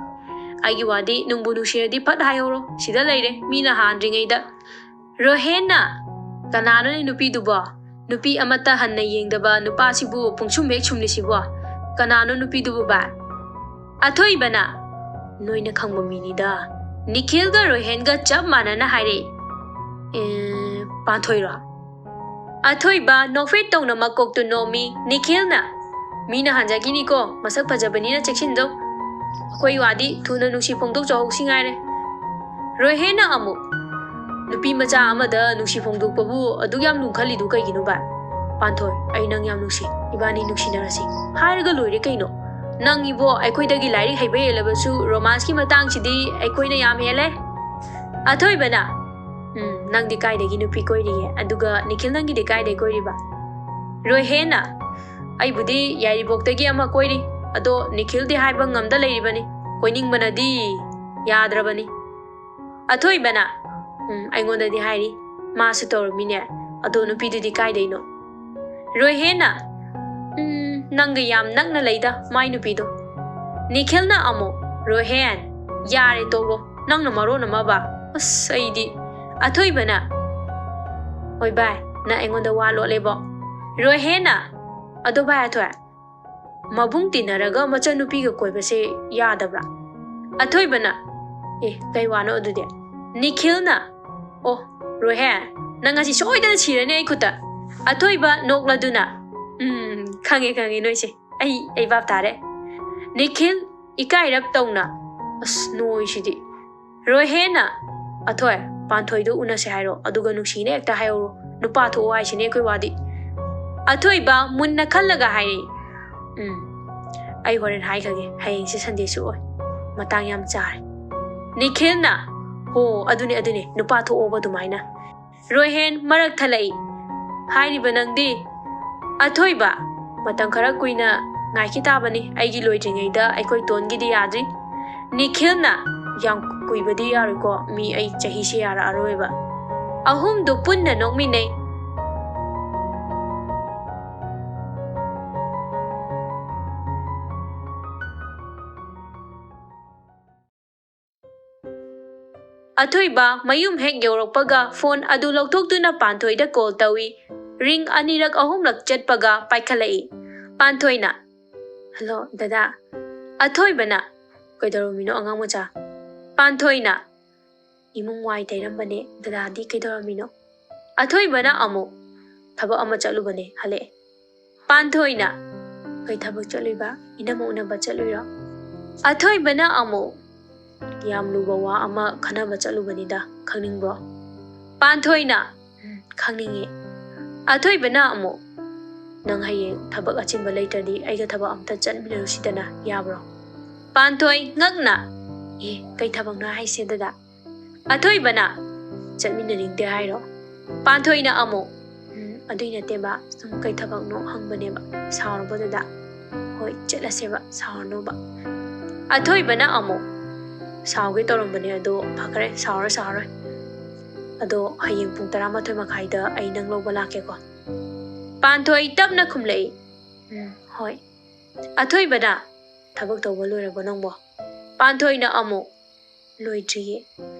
"ꯑꯩꯒꯤ ꯋꯥꯗꯤ ꯅꯨꯡꯕꯨ ꯅꯨꯡꯁꯤꯔꯗꯤ ꯐꯠ ꯍꯥꯏꯍꯧꯔꯣ, ꯁꯤꯗ ꯂꯩꯔꯦ, ꯃꯤꯅ ꯍꯥꯟꯗ꯭ꯔꯤꯉꯩꯗ꯫" ꯔꯣꯍꯦꯟꯅ, "ꯀꯅꯥꯅꯣꯅꯦ ꯅꯨꯄꯤꯗꯨꯕꯣ?" ꯅꯨꯄꯤ ꯑꯃꯠꯇ ꯍꯟꯅ ꯌꯦꯡꯗꯕ ꯅꯨꯄꯥꯁꯤꯕꯨ ꯄꯨꯡꯁꯨꯝ ꯍꯦꯛ ꯁꯨꯝꯂꯤꯁꯤꯕꯣ? ꯀꯅꯥꯅꯣ ꯅꯨꯄꯤꯗꯨꯕꯨ ꯚꯥꯏ? ꯑꯊꯣꯏꯕꯅ, "ꯅꯣꯏꯅ ꯈꯪꯕ ꯃꯤꯅꯤꯗ, ꯅꯤꯈꯤꯜꯒ ꯔꯣꯍꯦꯟꯒ ꯆꯞ ꯃꯥꯟꯅꯅ ꯍꯥꯏꯔꯛꯏ꯫" "ꯑꯦ, ꯄꯥꯟꯊꯣꯏꯔꯣ?" ꯑꯊꯣꯏꯕ ꯅꯣꯛꯐꯦꯠ ꯇꯧꯅ ꯃꯀꯣꯛꯇꯨ ꯅꯣꯝꯃꯤ꯫ ꯅꯤꯈꯤꯜꯅ, "ꯃꯤꯅ ꯍꯟꯖꯈꯤꯅꯤꯀꯣ, ꯃꯁꯛ ꯐꯖꯕꯅꯤꯅ ꯆꯦꯛꯁꯤꯟꯖꯧ꯫ ꯑꯩꯈꯣꯏ ꯋꯥꯗꯤ ꯊꯨꯅ ꯅꯨꯡꯁꯤ ꯐꯣꯡꯗꯣꯛꯆꯍꯧꯁꯤ ꯉꯥꯏꯔꯦ꯫" ꯔꯣꯍꯦꯟꯅ ꯑꯃꯨꯛ, "ꯅꯨꯄꯤ ꯃꯆꯥ ꯑꯃꯗ ꯅꯨꯡꯁꯤ ꯐꯣꯡꯗꯣꯛꯄꯕꯨ ꯑꯗꯨꯛ ꯌꯥꯝ ꯂꯨꯈꯜꯂꯤꯗꯨ ꯀꯩꯒꯤꯅꯣ ꯚꯥꯏ? ꯄꯥꯟꯊꯣꯏ, ꯑꯩ ꯅꯪ ꯌꯥꯝ ꯅꯨꯡꯁꯤ, ꯏꯕꯥꯅꯤ ꯅꯨꯡꯁꯤꯅꯔꯁꯤ ꯍꯥꯏꯔꯒ ꯂꯣꯏꯔꯦ ꯀꯩꯅꯣ꯫ ꯅꯪ ꯏꯕꯣ ꯑꯩꯈꯣꯏꯗꯒꯤ ꯂꯥꯏꯔꯤꯛ ꯍꯩꯕ ꯍꯦꯜꯂꯕꯁꯨ ꯔꯣꯃꯥꯟꯁꯀꯤ ꯃꯇꯥꯡꯁꯤꯗꯤ ꯑꯩꯈꯣꯏꯅ ꯌꯥꯝ ꯍꯦꯜꯂꯦ꯫" ꯑꯊꯣꯏꯕꯅ, "ꯎꯝ, ꯅꯪꯗꯤ ꯀꯥꯏꯗꯒꯤ ꯅꯨꯄꯤ ꯀꯣꯏꯔꯤꯒꯦ? ꯑꯗꯨꯒ ꯅꯤꯈꯤꯜ ꯅꯪꯒꯤꯗꯤ ꯀꯥꯏꯗꯒꯤ ꯀꯣꯏꯔꯤꯕ?" ꯔꯣꯍꯦꯟꯅ, "ꯑꯩꯕꯨꯗꯤ ꯌꯥꯏꯔꯤꯄꯣꯛꯇꯒꯤ ꯑꯃ ꯀꯣꯏꯔꯤ, ꯑꯗꯣ ꯅꯤꯈꯤꯜꯗꯤ ꯍꯥꯏꯕ ꯉꯝꯗ ꯂꯩꯔꯤꯕꯅꯤ, ꯀꯣꯏꯅꯤꯡꯕꯅꯗꯤ ꯌꯥꯗ꯭ꯔꯕꯅꯤ꯫" ꯑꯊꯣꯏꯕꯅ, "ꯎꯝ, ꯑꯩꯉꯣꯟꯗꯗꯤ ꯍꯥꯏꯔꯤ, ꯃꯥꯁꯨ ꯇꯧꯔꯝꯃꯤꯅꯦ, ꯑꯗꯣ ꯅꯨꯄꯤꯗꯨꯗꯤ ꯀꯥꯏꯗꯩꯅꯣ?" ꯔꯣꯍꯦꯟꯅ, "ꯎꯝ, ꯅꯪꯒ ꯌꯥꯝ ꯅꯛꯅ ꯂꯩꯗ ꯃꯥꯏ ꯅꯨꯄꯤꯗꯣ꯫" ꯅꯤꯈꯤꯜꯅ ꯑꯃꯨꯛ, "ꯔꯣꯍꯦꯟ, ꯌꯥꯔꯦ ꯇꯣꯛꯂꯣ, ꯅꯪꯅ ꯃꯔꯣꯟ ꯑꯃꯕ, ꯑꯁ ꯑꯩꯗꯤ꯫" ꯑꯊꯣꯏꯕꯅ, "ꯍꯣꯏ ꯚꯥꯏ, ꯅꯪ ꯑꯩꯉꯣꯟꯗ ꯋꯥ ꯂꯣꯠꯂꯦꯕꯣ꯫" ꯔꯣꯍꯦꯟꯅ, "ꯑꯗꯣ ꯚꯥꯏ ꯑꯊꯣꯏ, ꯃꯕꯨꯡ ꯇꯤꯟꯅꯔꯒ ꯃꯆꯟꯅꯨꯄꯤꯒ ꯀꯣꯏꯕꯁꯦ ꯌꯥꯗꯕ꯭ꯔꯥ?" ꯑꯊꯣꯏꯕꯅ, "ꯑꯦ, ꯀꯩ ꯋꯥꯅꯣ ꯑꯗꯨꯗꯤ?" ꯅꯤꯈꯤꯜꯅ, "ꯑꯣ, ꯔꯣꯍꯦꯟ, ꯅꯪ ꯉꯁꯤ ꯁꯣꯏꯗꯅ ꯁꯤꯔꯅꯤ ꯑꯩ ꯈꯨꯠꯇ꯫" ꯑꯊꯣꯏꯕ ꯅꯣꯛꯂꯗꯨꯅ, "ꯎꯝ, ꯈꯪꯉꯦ, ꯈꯪꯉꯦ ꯅꯣꯏꯁꯦ꯫ ꯑꯩ, ꯑꯩ ꯚꯥꯞ ꯇꯥꯔꯦ꯫" ꯅꯤꯈꯤꯜ ꯏꯀꯥꯏꯔꯞ ꯇꯧꯅ, "ꯑꯁ, ꯅꯣꯏꯁꯤꯗꯤ꯫" ꯔꯣꯍꯦꯟꯅ, "ꯑꯊꯣꯏ, ꯄꯥꯟꯊꯣꯏꯗꯣ ꯎꯅꯁꯦ ꯍꯥꯏꯔꯣ, ꯑꯗꯨꯒ ꯅꯨꯡꯁꯤꯅ ꯍꯦꯛꯇ ꯍꯥꯏꯍꯧꯔꯣ꯫ ꯅꯨꯄꯥ ꯊꯣꯛꯑꯣ ꯍꯥꯏꯁꯤꯅꯦ ꯑꯩꯈꯣꯏ ꯋꯥꯗꯤ꯫" ꯑꯊꯣꯏꯕ ꯃꯨꯟꯅ ꯈꯜꯂꯒ ꯍꯥꯏꯔꯤ, "ꯎꯝ, ꯑꯩ ꯍꯣꯔꯦꯟ ꯍꯥꯏꯈ꯭ꯔꯒꯦ, ꯍꯌꯦꯡꯁꯦ ꯁꯟꯗꯦꯁꯨ ꯑꯣꯏ꯫ ꯃꯇꯥꯡ ꯌꯥꯝ ꯆꯥꯔꯦ꯫" ꯅꯤꯈꯤꯜꯅ, "ꯍꯣ, ꯑꯗꯨꯅꯦ, ꯑꯗꯨꯅꯦ, ꯅꯨꯄꯥ ꯊꯣꯛꯑꯣꯕ ꯑꯗꯨꯃꯥꯏꯅ꯫" ꯔꯣꯍꯦꯟ ꯃꯔꯛ ꯊꯠꯂꯛꯏ, "ꯍꯥꯏꯔꯤꯕ ꯅꯪꯗꯤ?" ꯑꯊꯣꯏꯕ, "ꯃꯇꯝ ꯈꯔ ꯀꯨꯏꯅ ꯉꯥꯏꯈꯤ ꯇꯥꯕꯅꯤ, ꯑꯩꯒꯤ ꯂꯣꯏꯗ꯭ꯔꯤꯉꯩꯗ ꯑꯩꯈꯣꯏ ꯇꯣꯟꯒꯤꯗꯤ ꯌꯥꯗ꯭ꯔꯤ꯫" ꯅꯤꯈꯤꯜꯅ, "ꯌꯥꯝ ꯀꯨꯏꯕꯗꯤ ꯌꯥꯔꯣꯏꯀꯣ, ꯃꯤ ꯑꯩ ꯆꯍꯤꯁꯦ ꯌꯥꯔꯛꯑꯔꯣꯏꯕ꯫" ꯑꯍꯨꯝꯗꯨ ꯄꯨꯟꯅ ꯅꯣꯛꯃꯤꯟꯅꯩ꯫ ꯑꯊꯣꯏꯕ ꯃꯌꯨꯝ ꯍꯦꯛ ꯌꯧꯔꯛꯄꯒ ꯐꯣꯟ ꯑꯗꯨ ꯂꯧꯊꯣꯛꯇꯨꯅ ꯄꯥꯟꯊꯣꯏꯗ ꯀꯣꯜ ꯇꯧꯏ꯫ ꯔꯤꯡ ꯑꯅꯤꯔꯛ ꯑꯍꯨꯝꯂꯛ ꯆꯠꯄꯒ ꯄꯥꯏꯈꯠꯂꯛꯏ꯫ ꯄꯥꯟꯊꯣꯏꯅ, "ꯍꯜꯂꯣ, ꯗꯗꯥ꯫" ꯑꯊꯣꯏꯕꯅ, "ꯀꯩꯗꯧꯔꯝꯃꯤꯅꯣ, ꯑꯉꯥꯡ ꯃꯆꯥ?" ꯄꯥꯟꯊꯣꯏꯅ, "ꯏꯃꯨꯡ ꯋꯥꯏ ꯇꯩꯔꯝꯕꯅꯦ, ꯗꯗꯥꯗꯤ ꯀꯩꯗꯧꯔꯝꯃꯤꯅꯣ?" ꯑꯊꯣꯏꯕꯅ ꯑꯃꯨꯛ, "ꯊꯕꯛ ꯑꯃ ꯆꯠꯂꯨꯕꯅꯦ, ꯍꯜꯂꯛꯑꯦ꯫" ꯄꯥꯟꯊꯣꯏꯅ, "ꯀꯩ ꯊꯕꯛ ꯆꯠꯂꯨꯏꯕ? ꯏꯅꯝꯃ ꯎꯅꯕ ꯆꯠꯂꯨꯏꯔꯣ?" ꯑꯊꯣꯏꯕꯅ ꯑꯃꯨꯛ, "ꯌꯥꯝ ꯂꯨꯕ ꯋꯥ ꯑꯃ ꯈꯟꯅꯕ ꯆꯠꯂꯨꯕꯅꯤꯗ, ꯈꯪꯅꯤꯡꯕ꯭ꯔꯣ?" ꯄꯥꯟꯊꯣꯏꯅ, "ꯎꯝ, ꯈꯪꯅꯤꯡꯉꯦ꯫" ꯑꯊꯣꯏꯕꯅ ꯑꯃꯨꯛ, "ꯅꯪ ꯍꯌꯦꯡ ꯊꯕꯛ ꯑꯆꯤꯟꯕ ꯂꯩꯇ꯭ꯔꯗꯤ ꯑꯩꯒ ꯊꯕꯛ ꯑꯝꯇ ꯆꯠꯃꯤꯟꯅꯔꯨꯁꯤꯗꯅ, ꯌꯥꯕ꯭ꯔꯣ?" ꯄꯥꯟꯊꯣꯏ ꯉꯛꯅ, "ꯑꯦ, ꯀꯩ ꯊꯕꯛꯅꯣ ꯍꯥꯏꯁꯦ, ꯗꯗꯥ?" ꯑꯊꯣꯏꯕꯅ, "ꯆꯠꯃꯤꯟꯅꯅꯤꯡꯗꯦ ꯍꯥꯏꯔꯣ?" ꯄꯥꯟꯊꯣꯏꯅ ꯑꯃꯨꯛ, "ꯎꯝ, ꯑꯗꯨꯏ ꯅꯠꯇꯦꯕ, ꯁꯨꯝ ꯀꯩ ꯊꯕꯛꯅꯣ ꯍꯪꯕꯅꯦꯕ꯫ ꯁꯥꯎꯔꯕꯣ, ꯗꯗꯥ?" "ꯍꯣꯏ, ꯆꯠꯂꯁꯦꯕ, ꯁꯥꯎꯔꯅꯣꯕ꯫" ꯑꯊꯣꯏꯕꯅ ꯑꯃꯨꯛ, "ꯁꯥꯎꯒꯦ ꯇꯧꯔꯝꯕꯅꯦ, ꯑꯗꯣ ꯐꯈ꯭ꯔꯦ, ꯁꯥꯎꯔꯣꯏ, ꯁꯥꯎꯔꯣꯏ꯫ ꯑꯗꯣ ꯍꯌꯦꯡ ꯄꯨꯡ ꯇꯔꯥꯃꯥꯊꯣꯏ ꯃꯈꯥꯏꯗ ꯑꯩ ꯅꯪ ꯂꯧꯕ ꯂꯥꯛꯀꯦꯀꯣ꯫" ꯄꯥꯟꯊꯣꯏ ꯇꯞꯅ ꯈꯨꯝꯂꯛꯏ, "ꯎꯝ, ꯍꯣꯏ꯫" ꯑꯊꯣꯏꯕꯅ, "ꯊꯕꯛ ꯇꯧꯕ ꯂꯣꯏꯔꯕꯣ ꯅꯪꯕꯣ?" ꯄꯥꯟꯊꯣꯏꯅ ꯑꯃꯨꯛ, "ꯂꯣꯏꯗ꯭ꯔꯤꯌꯦ꯫"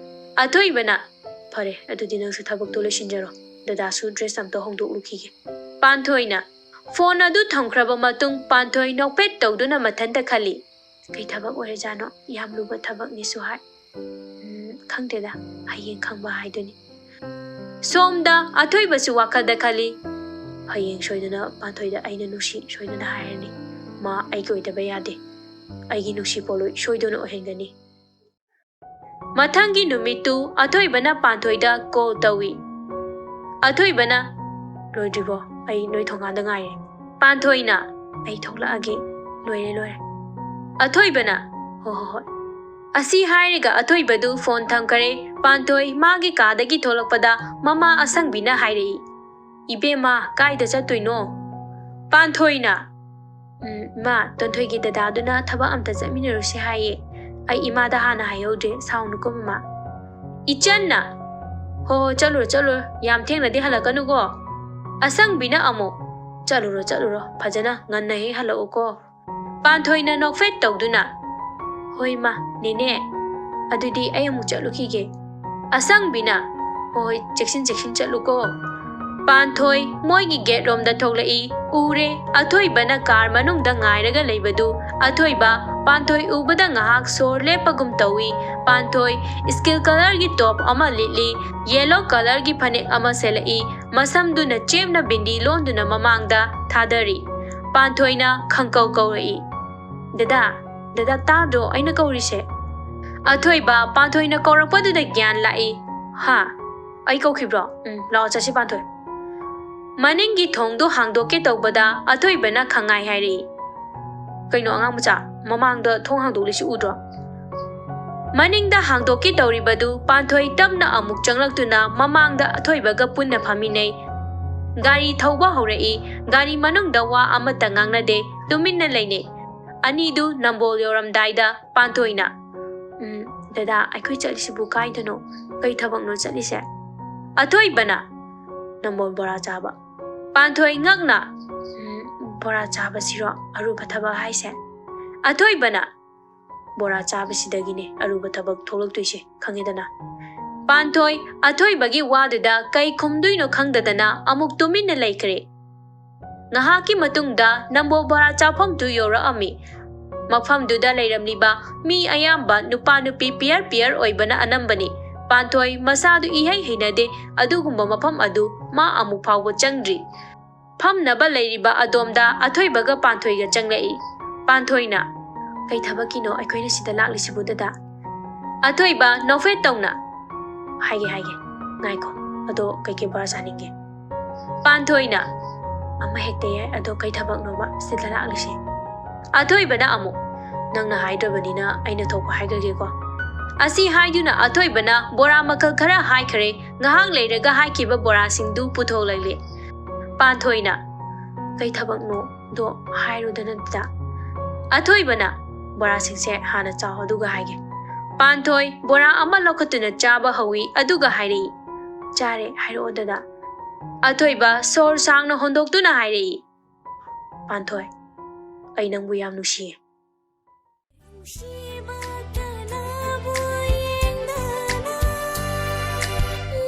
ꯑꯊꯣꯏꯕꯅ, "ꯐꯔꯦ, ꯑꯗꯨꯗꯤ ꯅꯪꯁꯨ ꯊꯕꯛꯇꯣ ꯂꯣꯏꯁꯤꯟꯖꯔꯣ, ꯗꯗꯥꯁꯨ ꯗ꯭ꯔꯦꯁ ꯑꯝꯇ ꯍꯣꯡꯗꯣꯛꯂꯨꯈꯤꯒꯦ꯫" ꯄꯥꯟꯊꯣꯏꯅ ꯐꯣꯟ ꯑꯗꯨ ꯊꯝꯈ꯭ꯔꯕ ꯃꯇꯨꯡ ꯄꯥꯟꯊꯣꯏ ꯅꯣꯛꯐꯦꯠ ꯇꯧꯗꯨꯅ ꯃꯊꯟꯇ ꯈꯜꯂꯤ, "ꯀꯩ ꯊꯕꯛ ꯑꯣꯏꯔꯖꯥꯠꯅꯣ? ꯌꯥꯝ ꯂꯨꯕ ꯊꯕꯛꯅꯦꯁꯨ ꯍꯥꯏ꯫ ꯎꯝ, ꯈꯪꯗꯦꯗ, ꯍꯌꯦꯡ ꯈꯪꯕ ꯍꯥꯏꯗꯨꯅꯤ꯫" ꯁꯣꯝꯗ ꯑꯊꯣꯏꯕꯁꯨ ꯋꯥꯈꯜꯗ ꯈꯜꯂꯤ, "ꯍꯌꯦꯡ ꯁꯣꯏꯗꯅ ꯄꯥꯟꯊꯣꯏꯗ ꯑꯩꯅ ꯅꯨꯡꯁꯤ ꯁꯣꯏꯗꯅ ꯍꯥꯏꯔꯅꯤ꯫ ꯃꯥ ꯑꯩꯒꯤ ꯑꯣꯏꯗꯕ ꯌꯥꯗꯦ꯫ ꯑꯩꯒꯤ ꯅꯨꯡꯁꯤ ꯄꯣꯠꯂꯣꯏ ꯁꯣꯏꯗꯅ ꯑꯣꯏꯍꯟꯒꯅꯤ꯫" ꯃꯊꯪꯒꯤ ꯅꯨꯃꯤꯠꯇꯨ ꯑꯊꯣꯏꯕꯅ ꯄꯥꯟꯊꯣꯏꯗ ꯀꯣꯜ ꯇꯧꯏ꯫ ꯑꯊꯣꯏꯕꯅ, "ꯂꯣꯏꯗ꯭ꯔꯤꯕꯣ? ꯑꯩ ꯅꯣꯏ ꯊꯣꯡꯒꯥꯟꯗ ꯉꯥꯏꯔꯦ꯫" ꯄꯥꯟꯊꯣꯏꯅ, "ꯑꯩ ꯊꯣꯛꯂꯛꯑꯒꯦ, ꯂꯣꯏꯔꯦ, ꯂꯣꯏꯔꯦ꯫" ꯑꯊꯣꯏꯕꯅ, "ꯍꯣ, ꯍꯣ, ꯍꯣꯏ꯫" ꯑꯁꯤ ꯍꯥꯏꯔꯒ ꯑꯊꯣꯏꯕꯗꯨ ꯐꯣꯟ ꯊꯝꯈꯔꯦ꯫ ꯄꯥꯟꯊꯣꯏ ꯃꯥꯒꯤ ꯀꯥꯗꯒꯤ ꯊꯣꯛꯂꯛꯄꯗ ꯃꯃꯥ ꯑꯁꯪꯕꯤꯅ ꯍꯥꯏꯔꯛꯏ, "ꯏꯕꯦꯝꯃ, ꯀꯥꯏꯗ ꯆꯠꯇꯣꯏꯅꯣ?" ꯄꯥꯟꯊꯣꯏꯅ, "ꯎꯝ, ꯏꯃꯥ, ꯇꯣꯟꯊꯣꯏꯒꯤ ꯗꯗꯥꯗꯨꯅ ꯊꯕꯛ ꯑꯝꯇ ꯆꯠꯃꯤꯟꯅꯔꯨꯁꯦ ꯍꯥꯏꯌꯦ꯫ ꯑꯩ ꯏꯃꯥꯗ ꯍꯥꯟꯅ ꯍꯥꯏꯍꯧꯗ꯭ꯔꯦ, ꯁꯥꯎꯅꯨꯀꯣ ꯃꯃꯥ꯫" ꯏꯆꯟꯅ, "ꯍꯣ, ꯍꯣ, ꯆꯠꯂꯨꯔꯣ, ꯆꯠꯂꯨꯔꯣ, ꯌꯥꯝ ꯊꯦꯡꯅꯗꯤ ꯍꯜꯂꯛꯀꯅꯨꯀꯣ꯫" ꯑꯁꯪꯕꯤꯅ ꯑꯃꯨꯛ, "ꯆꯠꯂꯨꯔꯣ, ꯆꯠꯂꯨꯔꯣ, ꯐꯖꯅ ꯉꯟꯅ ꯍꯦꯛ ꯍꯜꯂꯛꯎꯀꯣ꯫" ꯄꯥꯟꯊꯣꯏꯅ ꯅꯣꯛꯐꯦꯠ ꯇꯧꯗꯨꯅ, "ꯍꯣꯏ ꯃꯥ, ꯅꯦꯅꯦ, ꯑꯗꯨꯗꯤ ꯑꯩ ꯑꯃꯨꯛ ꯆꯠꯂꯨꯈꯤꯒꯦ꯫" ꯑꯁꯪꯕꯤꯅ, "ꯍꯣꯏ, ꯍꯣꯏ, ꯆꯦꯛꯁꯤꯟ ꯆꯦꯛꯁꯤꯟ ꯆꯠꯂꯨꯀꯣ꯫" ꯄꯥꯟꯊꯣꯏ ꯃꯣꯏꯒꯤ ꯒꯦꯠ ꯔꯣꯝꯗ ꯊꯣꯛꯂꯛꯏ꯫ ꯎꯔꯦ, ꯑꯊꯣꯏꯕꯅ ꯀꯥꯔ ꯃꯅꯨꯡꯗ ꯉꯥꯏꯔꯒ ꯂꯩꯕꯗꯨ꯫ ꯑꯊꯣꯏꯕ ꯄꯥꯟꯊꯣꯏ ꯎꯕꯗ ꯉꯥꯏꯍꯥꯛ ꯁꯣꯔ ꯂꯦꯞꯄꯒꯨꯝ ꯇꯧꯏ꯫ ꯄꯥꯟꯊꯣꯏ ꯁ꯭ꯀꯤꯜ ꯀꯂꯔꯒꯤ ꯇꯣꯞ ꯑꯃ ꯂꯤꯠꯂꯤ, ꯌꯦꯂꯣ ꯀꯂꯔꯒꯤ ꯐꯅꯦꯛ ꯑꯃ ꯁꯦꯠꯂꯛꯏ꯫ ꯃꯁꯝꯗꯨꯅ ꯆꯦꯝꯅ ꯕꯤꯟꯗꯤ ꯂꯣꯟꯗꯨꯅ ꯃꯃꯥꯡꯗ ꯊꯥꯗꯔꯤ꯫ ꯄꯥꯟꯊꯣꯏꯅ ꯈꯪꯀꯧ ꯀꯧꯔꯛꯏ, "ꯗꯗꯥ, ꯗꯗꯥ, ꯇꯥꯗ꯭ꯔꯣ ꯑꯩꯅ ꯀꯧꯔꯤꯁꯦ?" ꯑꯊꯣꯏꯕ ꯄꯥꯟꯊꯣꯏꯅ ꯀꯧꯔꯛꯄꯗꯨꯗ ꯒ꯭ꯌꯥꯟ ꯂꯥꯛꯏ꯫ "ꯍꯥ? ꯑꯩ ꯀꯧꯈꯤꯕ꯭ꯔꯣ? ꯎꯝ, ꯂꯥꯛꯑꯣ ꯆꯠꯁꯤ ꯄꯥꯟꯊꯣꯏ"꯫ ꯃꯅꯤꯡꯒꯤ ꯊꯣꯡꯗꯣ ꯍꯥꯡꯗꯣꯛꯀꯦ ꯇꯧꯕꯗ ꯑꯊꯣꯏꯕꯅ ꯈꯪꯉꯥꯏ ꯍꯥꯏꯔꯛꯏ꯫ "ꯀꯩꯅꯣ ꯑꯉꯥꯡ ꯃꯆꯥ, ꯃꯃꯥꯡꯗ ꯊꯣꯡ ꯍꯥꯡꯗꯣꯛꯂꯤꯁꯤ ꯎꯗ꯭ꯔꯣ?" ꯃꯅꯤꯡꯗ ꯍꯥꯡꯗꯣꯛꯀꯦ ꯇꯧꯔꯤꯕꯗꯨ ꯄꯥꯟꯊꯣꯏ ꯇꯞꯅ ꯑꯃꯨꯛ ꯆꯪꯂꯛꯇꯨꯅ ꯃꯃꯥꯡꯗ ꯑꯊꯣꯏꯕꯒ ꯄꯨꯟꯅ ꯐꯝꯃꯤꯟꯅꯩ꯫ ꯒꯥꯔꯤ ꯊꯧꯕ ꯍꯧꯔꯛꯏ꯫ ꯒꯥꯔꯤ ꯃꯅꯨꯡꯗ ꯋꯥ ꯑꯃꯠꯇ ꯉꯥꯡꯅꯗꯦ, ꯇꯨꯃꯤꯟꯅ ꯂꯩꯅꯩ꯫ ꯑꯅꯤꯗꯨ ꯅꯝꯕꯣꯜ ꯌꯧꯔꯝꯗꯥꯏꯗ ꯄꯥꯟꯊꯣꯏꯅ, "ꯎꯝ, ꯗꯗꯥ, ꯑꯩꯈꯣꯏ ꯆꯠꯂꯤꯁꯤꯕꯨ ꯀꯥꯏꯗꯅꯣ? ꯀꯩ ꯊꯕꯛꯅꯣ ꯆꯠꯂꯤꯁꯦ?" ꯑꯊꯣꯏꯕꯅ, "ꯅꯝꯕꯣꯜ ꯕꯣꯔꯥ ꯆꯥꯕ"꯫ ꯄꯥꯟꯊꯣꯏ ꯉꯛꯅ, "ꯎꯝ, ꯕꯣꯔꯥ ꯆꯥꯕꯁꯤꯔꯣ ꯑꯔꯨꯕ ꯊꯕꯛ ꯍꯥꯏꯁꯦ?" ꯑꯊꯣꯏꯕꯅ, "ꯕꯣꯔꯥ ꯆꯥꯕꯁꯤꯗꯒꯤꯅꯦ ꯑꯔꯨꯕ ꯊꯕꯛ ꯊꯣꯛꯂꯛꯇꯣꯏꯁꯦ, ꯈꯪꯉꯦꯗꯅ"꯫ ꯄꯥꯟꯊꯣꯏ ꯑꯊꯣꯏꯕꯒꯤ ꯋꯥꯗꯨꯗ ꯀꯩ ꯈꯨꯝꯗꯣꯏꯅꯣ ꯈꯪꯗꯗꯅ ꯑꯃꯨꯛ ꯇꯨꯃꯤꯟꯅ ꯂꯩꯈ꯭ꯔꯦ꯫ ꯉꯥꯏꯍꯥꯛꯀꯤ ꯃꯇꯨꯡꯗ ꯅꯝꯕꯣꯜ ꯕꯣꯔꯥ ꯆꯥꯐꯝꯗꯨ ꯌꯧꯔꯛꯑꯝꯃꯤ꯫ ꯃꯐꯝꯗꯨꯗ ꯂꯩꯔꯝꯂꯤꯕ ꯃꯤ ꯑꯌꯥꯝꯕ ꯅꯨꯄꯥ ꯅꯨꯄꯤ ꯄꯤꯌꯔ ꯄꯤꯌꯔ ꯑꯣꯏꯕꯅ ꯑꯅꯝꯕꯅꯤ꯫ ꯄꯥꯟꯊꯣꯏ ꯃꯁꯥꯗꯨ ꯏꯍꯩ ꯍꯩꯅꯗꯦ ꯑꯗꯨꯒꯨꯝꯕ ꯃꯐꯝ ꯑꯗꯨ ꯃꯥ ꯑꯃꯨꯛ ꯐꯥꯎꯕ ꯆꯪꯗ꯭ꯔꯤ꯫ ꯐꯝꯅꯕ ꯂꯩꯔꯤꯕ ꯑꯗꯣꯝꯗ ꯑꯊꯣꯏꯕꯒ ꯄꯥꯟꯊꯣꯏꯒ ꯆꯪꯂꯛꯏ꯫ ꯄꯥꯟꯊꯣꯏꯅ, "ꯀꯩ ꯊꯕꯛꯀꯤꯅꯣ ꯑꯩꯈꯣꯏꯅ ꯁꯤꯗ ꯂꯥꯛꯂꯤꯁꯤꯕꯨ, ꯗꯗꯥ?" ꯑꯊꯣꯏꯕ ꯅꯣꯛꯐꯦꯠ ꯇꯧꯅ, "ꯍꯥꯏꯒꯦ, ꯍꯥꯏꯒꯦ, ꯉꯥꯏꯈꯣ, ꯑꯗꯣ ꯀꯩꯀꯩ ꯕꯣꯔꯥ ꯆꯥꯅꯤꯡꯒꯦ?" ꯄꯥꯟꯊꯣꯏꯅ, "ꯑꯃ ꯍꯦꯛꯇ ꯌꯥꯏ, ꯑꯗꯣ ꯀꯩ ꯊꯕꯛꯅꯣꯕ ꯁꯤꯗ ꯂꯥꯛꯂꯤꯁꯦ?" ꯑꯊꯣꯏꯕꯅ ꯑꯃꯨꯛ, "ꯅꯪꯅ ꯍꯥꯏꯗ꯭ꯔꯕꯅꯤꯅ ꯑꯩꯅ ꯊꯣꯛꯄ ꯍꯥꯏꯈ꯭ꯔꯒꯦꯀꯣ"꯫ ꯑꯁꯤ ꯍꯥꯏꯗꯨꯅ ꯑꯊꯣꯏꯕꯅ ꯕꯣꯔꯥ ꯃꯈꯜ ꯈꯔ ꯍꯥꯏꯈꯔꯦ꯫ ꯉꯥꯏꯍꯥꯛ ꯂꯩꯔꯒ ꯍꯥꯏꯈꯤꯕ ꯕꯣꯔꯥꯁꯤꯡꯗꯨ ꯄꯨꯊꯣꯛꯂꯛꯂꯦ꯫ ꯄꯥꯟꯊꯣꯏꯅ, "ꯀꯩ ꯊꯕꯛꯅꯣꯗꯣ ꯍꯥꯏꯔꯨꯗꯅ, ꯗꯗꯥ"꯫ ꯑꯊꯣꯏꯕꯅ, "ꯕꯣꯔꯥꯁꯤꯡꯁꯦ ꯍꯥꯟꯅ ꯆꯥꯎ, ꯑꯗꯨꯒ ꯍꯥꯏꯒꯦ"꯫ ꯄꯥꯟꯊꯣꯏ ꯕꯣꯔꯥ ꯑꯃ ꯂꯧꯈꯠꯇꯨꯅ ꯆꯥꯕ ꯍꯧꯏ, ꯑꯗꯨꯒ ꯍꯥꯏꯔꯛꯏ, "ꯆꯥꯔꯦ, ꯍꯥꯏꯔꯛꯑꯣ, ꯗꯗꯥ"꯫ ꯑꯊꯣꯏꯕ ꯁꯣꯔ ꯁꯥꯡꯅ ꯍꯣꯟꯗꯣꯛꯇꯨꯅ ꯍꯥꯏꯔꯛꯏ, "ꯄꯥꯟꯊꯣꯏ, ꯑꯩ ꯅꯪꯕꯨ ꯌꯥꯝ ꯅꯨꯡꯁꯤꯌꯦ"꯫ ꯅꯨꯡꯁꯤꯕ ꯀꯅꯥꯕꯨ ꯌꯦꯡꯗꯅ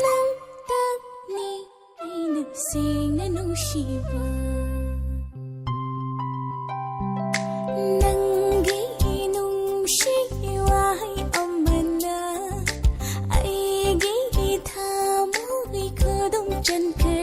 ꯅꯪꯇꯅꯤ ꯑꯩꯅ ꯁꯦꯡꯅ ꯅꯨꯡꯁꯤꯕ ꯅꯪꯒꯤ ꯅꯨꯡꯁꯤ ꯋꯥꯍꯩ ꯑꯃꯅ ꯑꯩꯒꯤ ꯊꯃꯣꯏ ꯈꯨꯗꯨꯝ ꯆꯟꯈ꯭ꯔꯦ꯫